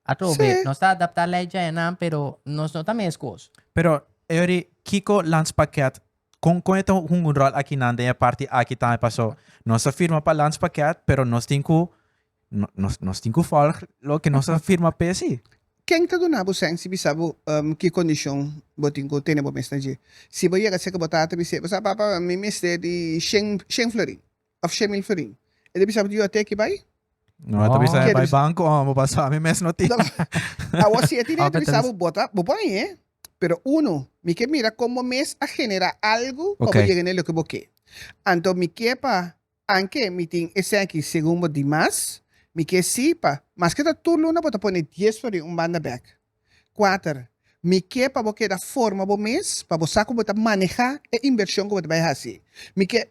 atrobe Sí. nos ta adapta lei djayanan pero nos no ta meskos. Pero Eury, kiko landspakket, kon kon e ta hunga un ròl akinan den e parti aki tambe paso nos a firma pa landspakket pero nos tin ku Nos, nos tin ku volg loke nos a firma p'e si. Ken ta duna bo sèn si bisa bo ki kondishon bo tin ku tene bo mes na dje? Si bo yega serka bo tata bis'é, bo sa papa mi mester di shen, shen florin òf 100,000 florin. E ta bisa bo, yo te ki bai? No, e ta bisa Ke e bai ta bisa? banko, oh, bo pasa mi mes no tin. Awor si e tin e Òf ta e ta bisa bisa. bo, bo ta, bo por hañ'é, pero uno, mi ke mira kon bo mes a generá algu pa bo Oké. yega na e loke bo ke. Anto mi ke pa Anke mi tin esaki segun bo di mas, mi ke si pa maske ta tur luna bo ta pone dies for di un banda bek. Kuater, mi ke pa bo keda forma bo mes pa bo sa ku bo ta maneha e invershon ku bo ta bai hasi. Mi ke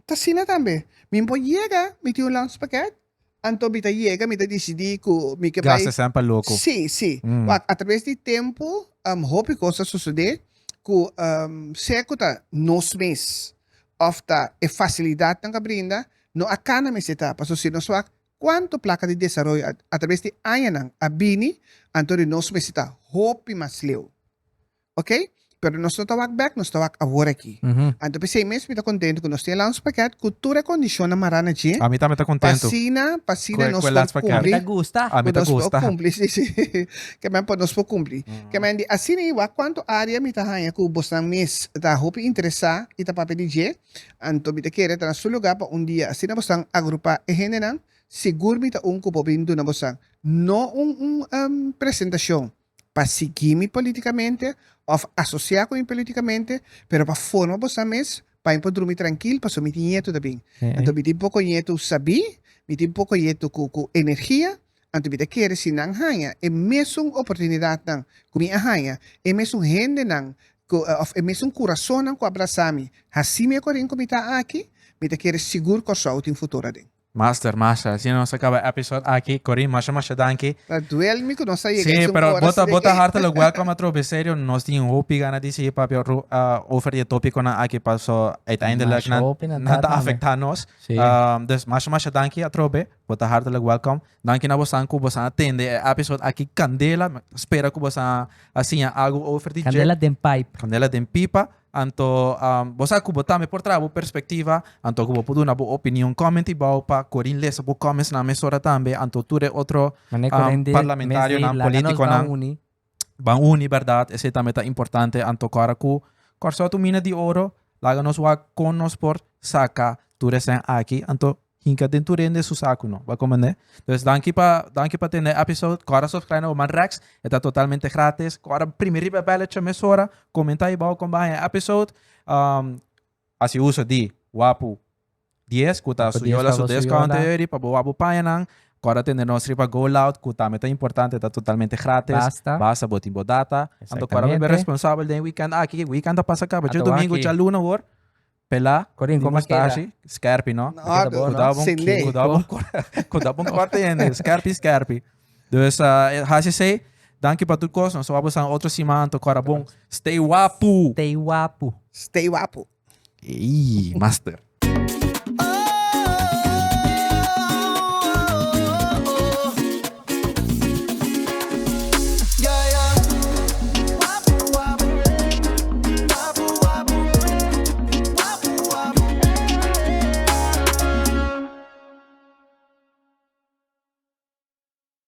ta asina tambe. Mi por yega mi tin un landspakket, anto mi ta yega mi ta disidí ku mi ke bai. Gasta semper loko. Si, si. Wak, atraves di tempu hopi kos a sosodé ku sea ku ta nos mes òf ta e fasilidatnan ku a brinda, no a kana mester ta, pasobra si nos wak kuantu plaka di desaroyo atraves di añanan a bini, anto di nos mester ta hopi mas leu. Oke? Pero nos no ta wak bek, nos ta wak awor aki. Anto p'esei mes mi ta kontentu ku nos tin e landspakket ku tur e kondishonnan mará na dje, Ami tambe ta pa kontentu asina, pa ku asina e nos ku e por landspakket. Ami kumpli, ta gusta. Ami ku ta nos por gusta. kumpli, si, si. Ke men pa nos por kumpli. Ke men di asina i wak kuantu área mi ta haña ku bosnan mes ta hopi interesá i ta papia di dje, anto mi ta kere ta na su lugá pa un dia asina bosnan agrupá e hendenan, sigur mi ta un ku por bin duna bosnan no un un presentashon pa sigui mi politikamente òf asosiá ku mi politikamente, pero pa forma bosnan mes pa mi por drumi trankil pasobra mi tin ñetu ta bin. Anto mi tin poko ñetu sabí, mi tin poko ñetu ku ku energia, anto mi ta kere si nan haña e mesun oportunidatnan ku mi a haña, e mesun hendenan ku òf e mesun kurasonnan ku a brasá mi, hasi mi e korin ku mi ta aki, mi ta kere sigur Kòrsou tin futuro aden. Master, master. Asina nos a caba episode aki. Corin, masha masha danki. Ta duel mi cu nos a yega Sí, esun pero ora bo ta, asina bo ta ke. hartelijk welkom atrobe. Serio, nos tin hopi gana di sigui papia ru, ah, over di e topiconan aki paso uiteindelijk Masha nan, hopi nan nan ta ta tambe. afecta nos. Sí. Um, dus masha masha danki atrobe. Bo ta hartelijk welkom. Danki na bosan cu bosan a tende e episode aki candela. Mi ta spera cu bosan a siña algo over di dje. Candela den pipe. Candela den pipa. Anto bo sa ku bo tambe por traha bo perspektiva, anto ku bo por duna bo opinion comment ibou pa Corin lesa bo comments nan mesora tambe, anto tur e otro Mane Corin di parlamentarionan, mes di laga nos politiconan. ban uni. Ban uni berdad, esey tambe ta importante anto kora ku Kòrsou ta un mina di oro, laga nos wak kon nos por saka tur esnan aki anto hinka den tur hende su saku no, bo komprende? Dus danki pa danki pa tende e episode, kòrda subscribe na Woman Rex, e ta totalmente gratis, kòrda primi riba e belletje mesora, komenta ahibou kon bo haña e episode, Hasi uso di Wapu 10 ku ta Wapu su 10 yola pa su bo su discount yola. eri pa bo wapu pañanan. Kòrda tende nos riba Go Loud ku tambe ta importante, ta totalmente gratis. Basta. Basta bo tin bo data. Anto kòrda bo be Exactamente. responsabel den e weekend aki. Weekend ta pasa kaba. Dje Anto domingo aki. djaluna awor. Pelá. Corin, Di como keda? mustashi. Skerpi no. No, Keda bo, no? Kudao bon, Sende. kudao bon, kudao bon kòrta hende. Skerpi, skerpi. Dus hasi esei. Danki pa tur kos. Nos ta wak boso otro siman. Anto kòrda bon. Stay wapu! Stay wapu. Stay wapu. Ey, master.